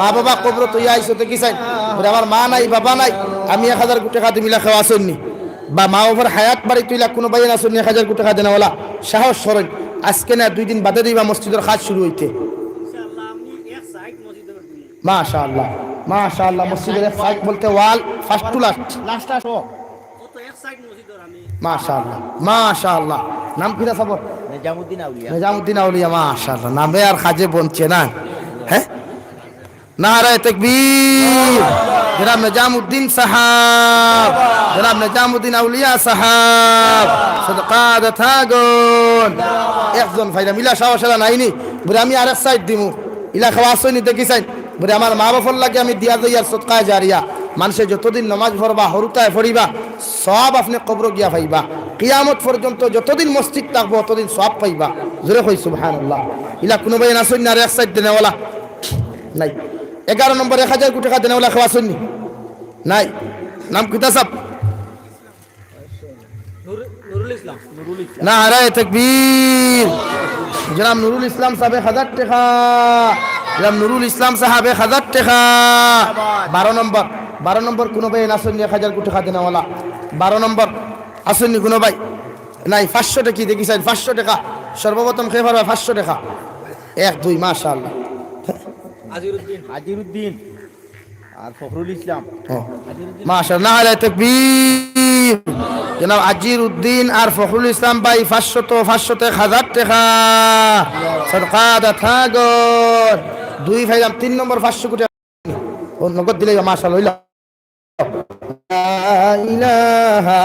মা বাবা কবরো থইয়া আইছো, দেখি চাই। বলে, আমার মা নাই, বাবা নাই, আমি এক হাজার টেকা দিমু, ইলা কেউ আছইন নি? বা মা বাবার হায়াত বাড়িত অইলা কুনু ভাইয়াইন আছইন নি এক হাজার টেকা দেনেওয়ালা? সাহস করইন, আজকে না দুই দিন বাদে দিবা মসজিদর কাজ শুরু অইতে। মাশাআল্লাহ, মাশাআল্লাহ। মসজিদর এক সাইড বলতে ওয়াল, ফার্স্ট টু লাস্ট। মাশাআল্লাহ, মাশাআল্লাহ। নাম কিতা সাবর? নিজামুদ্দিন আউলিয়া। নিজামুদ্দিন আউলিয়া, মাশাআল্লাহ। নামে আর কাজে বনছে না, হ্যাঁ? নারায়ে তাকবীর। জনাব নিজামুদ্দিন সাহাব, জনাব নিজামুদ্দিন আউলিয়া সাহাব, সদকা দাতাগণ। একজন পাইলাম, ইলা সাহস এলা নাইনি। বুলে আমি আরেক সাইড দিমু, ইলা খাওয়া আছইননি দেখি চাইন। বুলে আমার মা বাপর লাগি আমি দিয়া যাইয়ার সদকায়ে জারিয়া। মানষে যতদিন নমাজ পড়বা, হুরুতায় পড়িবা, সওয়াব আপনে কবরো গিয়া পাইবা। কিয়ামত পর্যন্ত যতদিন মসজিদ থাকবো, অতদিন সওয়াব পাইবা। জোরে কই সুবহানাল্লাহ। ইলা কুনু ভাইয়াইন আছইননি আরেক সাইড দেনেওয়ালা? নাই। এগারো নম্বর এক হাজার কুটি টেকা দেনেওয়ালা কেউ আছইননি? নাই। নাম কিতা সাব? নারায়ে তাকবীর। জনাব নুরুল ইসলাম সাব এক হাজার টেকা। জনাব নুরুল ইসলাম সাব এক হাজার টেকা। বারো নম্বর, বারো নম্বর কুনু ভাইয়াইন আছইননি এক হাজার কুটি টেকা দেনেওয়ালা? বারো নম্বর আছইননি কুনু ভাই? নাই, পাঁচশো টেকা দেখি চাইন, পাঁচশো টেকা। সর্বপ্রথম কে পারবা পাঁচশো টেকা? এক, দুই, মাশাআল্লাহ। আজিরুদ্দিন। আজিরুদ্দিন আর ফখরুল ইসলাম। ও, মাশাআল্লাহ, নারায়ে তাকবীর। জনাব আজিরুদ্দিন আর ফখরুল ইসলাম ভাই, পাঁচশো তো, পাঁচশো তো এক হাজার টেকা। সদকা দাতাগণ। দুই পাইলাম, তিন নম্বর পাঁচশো কুটি। ও, নগদ দিলে মাশাআল্লাহ অইলা। লা ইলাহা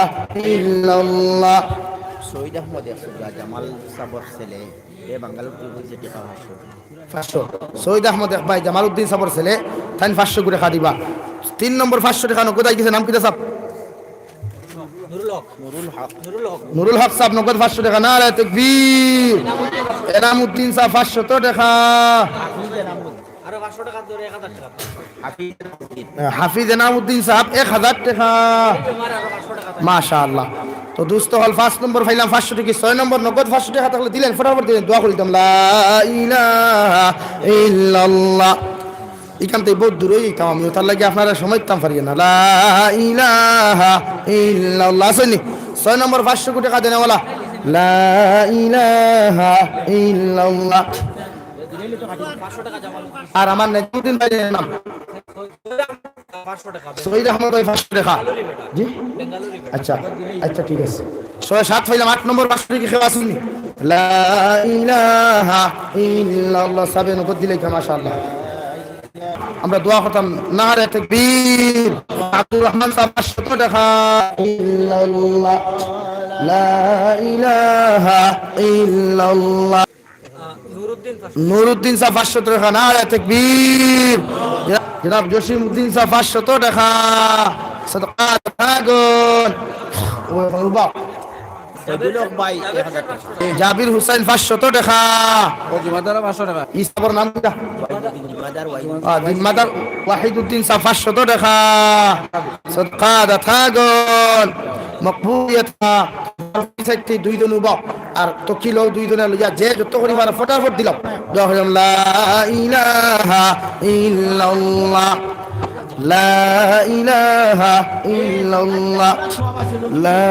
ইল্লাল্লাহ। সৈয়দ আহমদ এক সুগা জামাল সাবর ছেলে, এ বাঙ্গালোর তুই বলছে টেকা পাঁচশো। পাঁচশো। সৈয়দ আহমদ এক ভাই জামালউদ্দিন সাবর ছেলে, তাইন পাঁচশো কুটি টেকা দিবা। তিন নম্বর পাঁচশো টেকা নগদ আই গেছে, নাম কিতা সাব? নুরুল হক। নুরুল হক। নুরুল হক। নুরুল হক সাব নগদ পাঁচশো টেকা, নারায়ে তাকবীর। এনামুদ্দিন সাব পাঁচশো টেকা। আরো পাঁচশো টেকা ধরে এক হাজার টেকা। হাফিজ এনামুদ্দিন। হাফিজ এনামুদ্দিন সাব এক হাজার টেকা। মাশাআল্লাহ। তো দোস্ত অকল, পাঁচ নম্বর পাইলাম পাঁচশো টেকা, ছয় নম্বর নগদ পাঁচশো টেকা থাকলে দিলাইন, ফটাফট দিলাইন, দোয়া করি দিতাম, লা ইলাহা ইল্লাল্লাহ। ইখান থাকি বউত দূর অইতাম আমি, তার লাগি আপনারারে সময় দিতাম পারি না। লা ইলাহা ইল্লাল্লাহ। আছইননি? ছয় নম্বর পাঁচশো কুটি টেকা দেনেওয়ালা। লা ইলাহা ইল্লাল্লাহ। আর আমার নিজামুদ্দিন ভাইর নাম? সৈয়দ আহমদ ভাই পাঁচশো টেকা। জি? আচ্ছা, আচ্ছা, ঠিক আছে। ছয় সাত পাইলাম, আট নম্বর পাঁচশো টেকা কেউ আছইননি? লা ইলাহা ইল্লাল্লাহ। সাবে নগদ দিলে কি, মাশাআল্লাহ। আমরা দোয়া করতাম, নারায়ে তাকবীর। আব্দুর রহমান সাব পাঁচশো টেকা। ইল্লাল্লাহ। লা ইলাহা ইল্লাল্লাহ। নুরুদ্দিন সাব পাঁচশো টেকা, নারায়ে তাকবীর। জনাব জসিমউদ্দিন সাব পাঁচশো টেকা। সদকা দাতাগণ। ও বাবা। ফজলুল হক ভাই এক হাজার টেকা। জাবির হুসাইন পাঁচশো টেকা। ও জিম্মাদার পাঁচশো টেকা। ই সাবর নাম কিতা? জিম্মাদার ওয়াহিদ। আহ, জিম্মাদার ওয়াহিদুদ্দিন সাব পাঁচশো টেকা। সদকা দাতাগণ। মকবুলিয়ত। দুইজন উবাও। আর তকিল দুইজনে লইয়া যে যত করি পারো ফটাফট দিলাম। দোয়া করিলাম, লা ইলাহা ইল্লাল্লাহ। লা ইলাহা ইল্লাল্লাহ। লা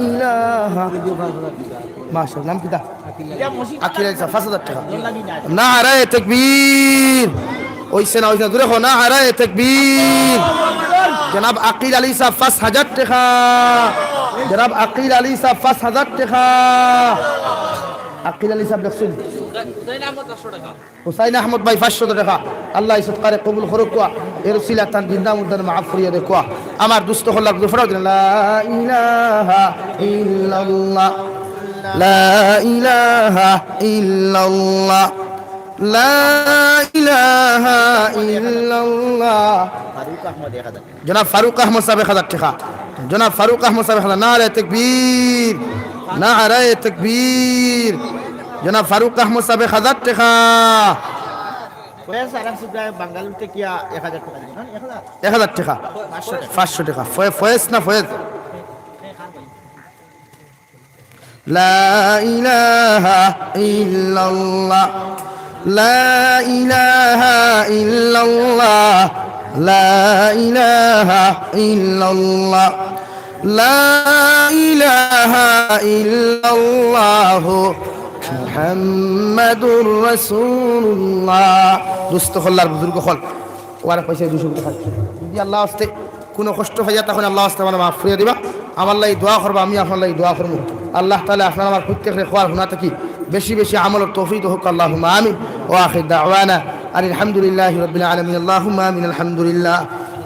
ইলাহা। মাশাআল্লাহ, নাম কিতা? আকিল আলী সাব, পাঁচ হাজার টেকা। নারায়ে তাকবীর। অইছে না, অইছে না, জোরে কও, নারায়ে তাকবীর। জনাব আকিল আলী সাব, পাঁচ হাজার টেকা। জনাব আকিল আলী সাব, পাঁচ হাজার টেকা। আকিল আলী সাব লেখছইন। হুসাইন আহমদ ভাই পাঁচশো টেকা। আল্লাহ ই সদকারে কবুল করউক্কা। এর উসিলায় তান জিন্দা মুর্দারে মাফ করিয়া দেউক্কা। আমার দোস্ত অকলর গুরু ফরাও দিন। লা ইলাহা ইল্লাল্লাহ। লা ইলাহা ইল্লাল্লাহ। লা ইলাহা ইল্লাল্লাহ। ফারুক আহমদ এক হাজার। জনাব ফারুক আহমদ সাব এক হাজার টেকা। জনাব ফারুক আহমদ সাব এক হাজার। নারায়ে তাকবীর। নারায়ে তাকবীর। জনাব ফারুক আহমদ সাব এক হাজার টেকা। ফয়েজ আরাম সুদ্রা বাঙ্গালোর থাকি এক হাজার টেকা দিল, না? এক হাজার? এক হাজার টেকা। পাঁচশো টেকা। পাঁচশো টেকা। ফয়ে-, ফয়েজ না ফয়েজ? লা ইলাহা ইল্লাল্লাহ। লা ইলাহা ইল্লাল্লাহ। লা ইলাহা ইল্লাল্লাহ। লা ইলাহা ইল্লাল্লাহু মুহাম্মাদুর রাসূলুল্লাহ। দোস্ত অকল আর বুজুর্গ অকল, ওরা পয়সা দুইশো টেকা। যদি আল্লাহ ওয়াস্তে কুনু কষ্ট পাইয়া থাকইন আল্লাহ ওয়াস্তে আমারে মাফ করিয়া দিবা। আমার লাগি দোয়া করবা, আমি আপনার লাগি দোয়া করমু। আল্লাহ তাআলা আপনার আমার প্রত্যেকরে কওয়া আর হুনা থাকি বেশি বেশি আমলর তৌফিক দেউক্কা। আল্লাহুম্মা আমিন। ওয়া আখির দাওয়ানা আনিল হামদুলিল্লাহি রাব্বিল আলামিন। আল্লাহুম্মা আমিন। আলহামদুলিল্লাহ।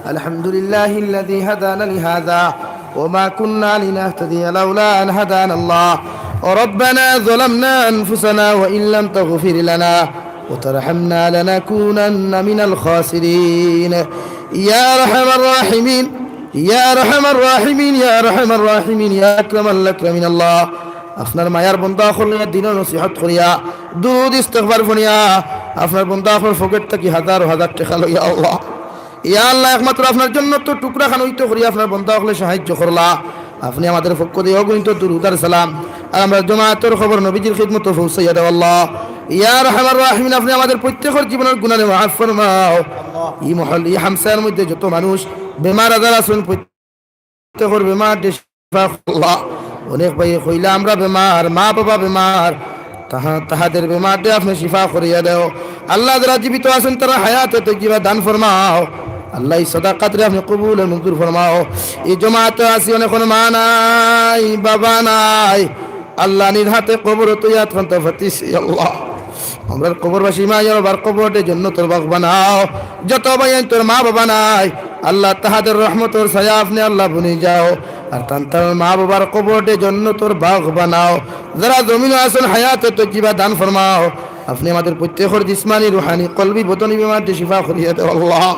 الحمد لله الذي هدانا لهذا وما كنا لنهتدي لولا أن هدانا الله. ربنا ظلمنا أنفسنا وإن لم تغفر لنا وترحمنا لنكونن من الخاسرين. يا أرحم الراحمين، يا أرحم الراحمين، يا أرحم الراحمين، يا أكرم الأكرمين। আল্লাহ, আপনার মায়ার বন্দা অকলরে দিনর নসিহত করিয়া, দুরুদ ইস্তেগফার পড়িয়া, আপনার বন্দা অকলর পকেট থাকি হাজার হাজার টেকা লইয়া আল্লাহ, ইয়া আল্লাহ, একমাত্র আপনার জন্নতর টুকরা খান অইতো করি আপনার বন্দা অকলে সাহায্য করলা। আপনে আমাদের পক্ষ থাকি অগণিত দুরুদ আর সালাম আর আমরার জমাতর খবর নবীজির খিদমতো পৌঁছাইয়া দেও আল্লাহ। ইয়া আরহামার রাহিমিন, আপনে আমাদের প্রত্যেকর জীবনর গুনাহ মাফ ফরমাও। ই মহল, ই হামসায়ার মধ্যে যত মানুষ বেমার আজার আছইন, প্রত্যেকর বেমার দে শিফা আল্লাহ। অনেক ভাইয়ে কইলা, আমরা বেমার, মা বাবা বেমার, তাহা-, তাহাদের বেমার দে আপনে শিফা করিয়া দেও। আল্লাহ, যারা জীবিত আছইন, তারার হায়াতে তৈয়বা দান ফরমাও। আল্লাহ, ই সদাকাতরে আপনে কবুল আর মঞ্জুর ফরমাও। ই জমাতো আছি, অনেকর মা নাই, বাবা নাই, আল্লাহ, নিজ হাতে কবরো তুই আতখান্তা ফাতিছি আল্লাহ। আমরার কবরবাসী মা বাবার কবর দে জন্নতর বাগ বানাও। যত ভাইয়াইন্তর মা বাবা নাই, আল্লাহ, তাহাদের রহমতর ছায়া আপনে আল্লাহ বনি যাও। আর তান তান মা বাবার কবর দে জন্নতর বাগ বানাও। যারা জমিনো আছইন, হায়াতে তৈয়বা দান ফরমাও। আপনে আমাদের প্রত্যেকর জিসমানি, রুহানি, কলবি, বদনি বেমার দে শিফা করিয়া দেও আল্লাহ।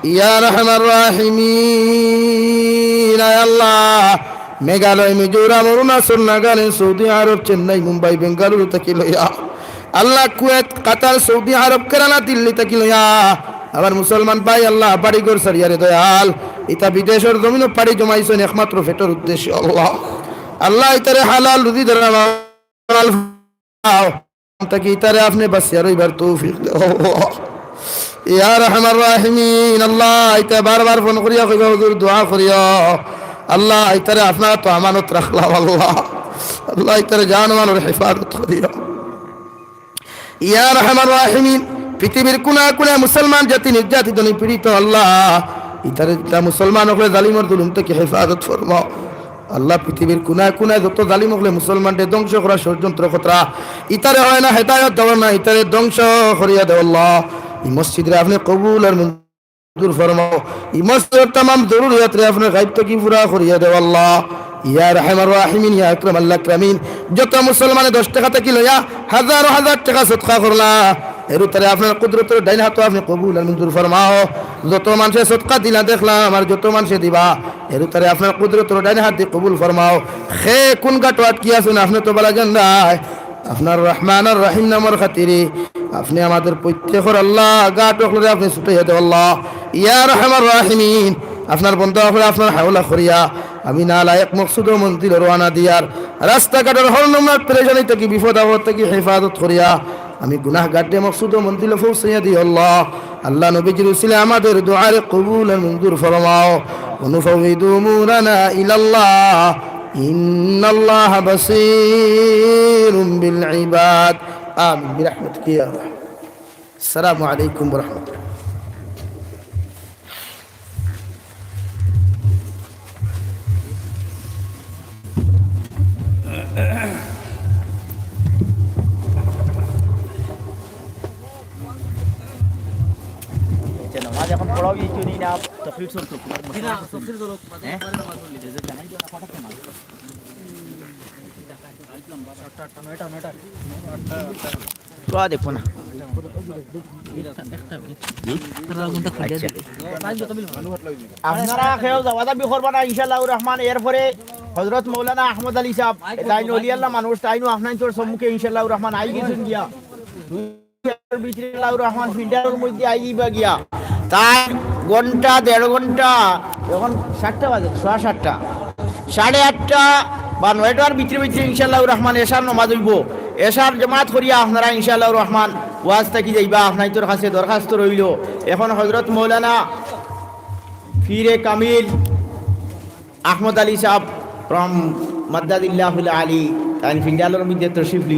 ইয়া আরহামার রাহিমিন, আয় আল্লাহ, মেঘালয়, মিজোরাম, অরুণাচল, নাগাল্যান্ড, সৌদি আরব, চেন্নাই, মুম্বাই, বেঙ্গালুরু থাকি লইয়া আল্লাহ, কুয়েত, কাতার, সৌদি আরব, কেরালা, দিল্লি থাকি লইয়া আমার মুসলমান ভাই আল্লাহ, বাড়ি ঘর ছাড়িয়া রে দয়াল, ইতা বিদেশর জমিনো পাড়ি জমাইছইন একমাত্র পেটর উদ্দেশ্যে আল্লাহ। আল্লাহ, ইতারে হালাল রুজি দেও, হালাল খাও, থাকি ইতারে আপনে বাঁচিয়া রইবার তৌফিক দেও আল্লাহ। ইয়া আরহামার রাহিমিন, আল্লাহ, ইতায় বারবার ফোন করিয়া কইবা, "হুজুর, দোয়া করিও।" আল্লাহ, ইতারে আপনার তো আমানত রাখলাম আল্লাহ। আল্লাহ, ইতারে জান মালর হেফাজত করিও। ইয়া আরহামার রাহিমিন, পৃথিবীর কোনায় কোনায় মুসলমান জাতি নির্যাতিত, নিপীড়িত আল্লাহ, ইতারে, ইতা মুসলমান অকলরে জালিমর জুলুম থাকি হেফাজত ফরমাও। আল্লাহ, পৃথিবীর কোনায় কোনায় যত জালিম অকলে মুসলমানরে ধ্বংস করার ষড়যন্ত্র করতরা, ইতারে হয় না হেদায়ত দেওয়ার না, ইতারে ধ্বংস করিয়া দেও আল্লাহ। ই মসজিদরে আপনে কবুল আর মঞ্জুর ফরমাও। ই মসজিদর তামাম জরুরিয়াতরে আপনে গাইব থাকি পুরা করিয়া দেও আল্লাহ। ইয়া আরহামার রাহিমিন, ইয়া আকরামাল আকরামিন, যত মুসলমানে দশ টেকা থাকি লইয়া হাজার হাজার টেকা সদকা করলা, এরু তারে আপনার কুদরতর ডাইন হাতো আপনে কবুল আর মঞ্জুর ফরমাও। যত মানষে সদকা দিলা দেখলাম, আর যত মানষে দিবা, এরু তারে আপনার কুদরতর ডাইন হাত দি কবুল ফরমাও। কে কুন ঘাটো আটকি আছইন, আপনে তো ভালা জানরায়। আপনার রহমান আর রহিম নামর খাতিরে আপনে আমাদের প্রত্যেকর আল্লাহ, ঘাট অকলরে আপনে ছুটাইয়া দেও আল্লাহ। ইয়া আরহামার রাহিমিন, আপনার বন্দা অকলরে আপনার হাওলা করিয়া আমি নালায়েক, মকসুদ ও মঞ্জিলো রওয়ানা দিয়ার, রাস্তাঘাটর হর নমুনার পেরেশানি থাকি, বিপদ আপদ থাকি হেফাজত করিয়া আমি গুনাহগাররে মকসুদ ও মঞ্জিলো পৌঁছাইয়া দিও আল্লাহ। আল্লাহ, নবীজির উসিলায় আমাদের দোয়ারে কবুল আর মঞ্জুর ফরমাও। ونفوض أمورنا إلى الله إن الله بصير بالعباد. آمين برحمتك يا أرحم. السلام عليكم ورحمة الله. আচ্ছা, নামাজ এখন পড়াও, এই জন্যই না, তকরির চলতো। হ্যাঁ? দোয়া দেখো না। আচ্ছা। আপনারা কেউ যাওয়া যাবি করবা না, ইনশাআল্লাহুর রহমান। এরপরে হযরত মৌলানা আহমদ আলী সাহেব, তাইন অলি আল্লাহ মানুষ, তাইনও আপনাইনতর সম্মুখে ইনশাআল্লাহুর রহমান আই গেছইন গিয়া। দুই ঘন্টার ভিতরে আল্লাহুর রহমান ফিন্ডালর মধ্যে আই দিবা গিয়া। তাই ঘন্টা, দেড় ঘন্টা, এখন সাতটা বাজে, সোয়া সাতটা, সাড়ে আটটা বা নয়টার ভিতরে ভিতরে ইনশাআল্লাহুর রহমান এশার নমাজ অইবো। এশার জমাত করিয়া আপনারা ইনশাআল্লাহুর রহমান ওয়াজ থাকি যাইবা, আপনাইনতর কাছে দরখাস্ত রইলো। এখন হযরত মৌলানা পীরে কামিল আহমদ আলী সাহেব from মাদ্দাদিল্লাহুল আলী, তাইন ফিন্ডালর মধ্যে তশরিফ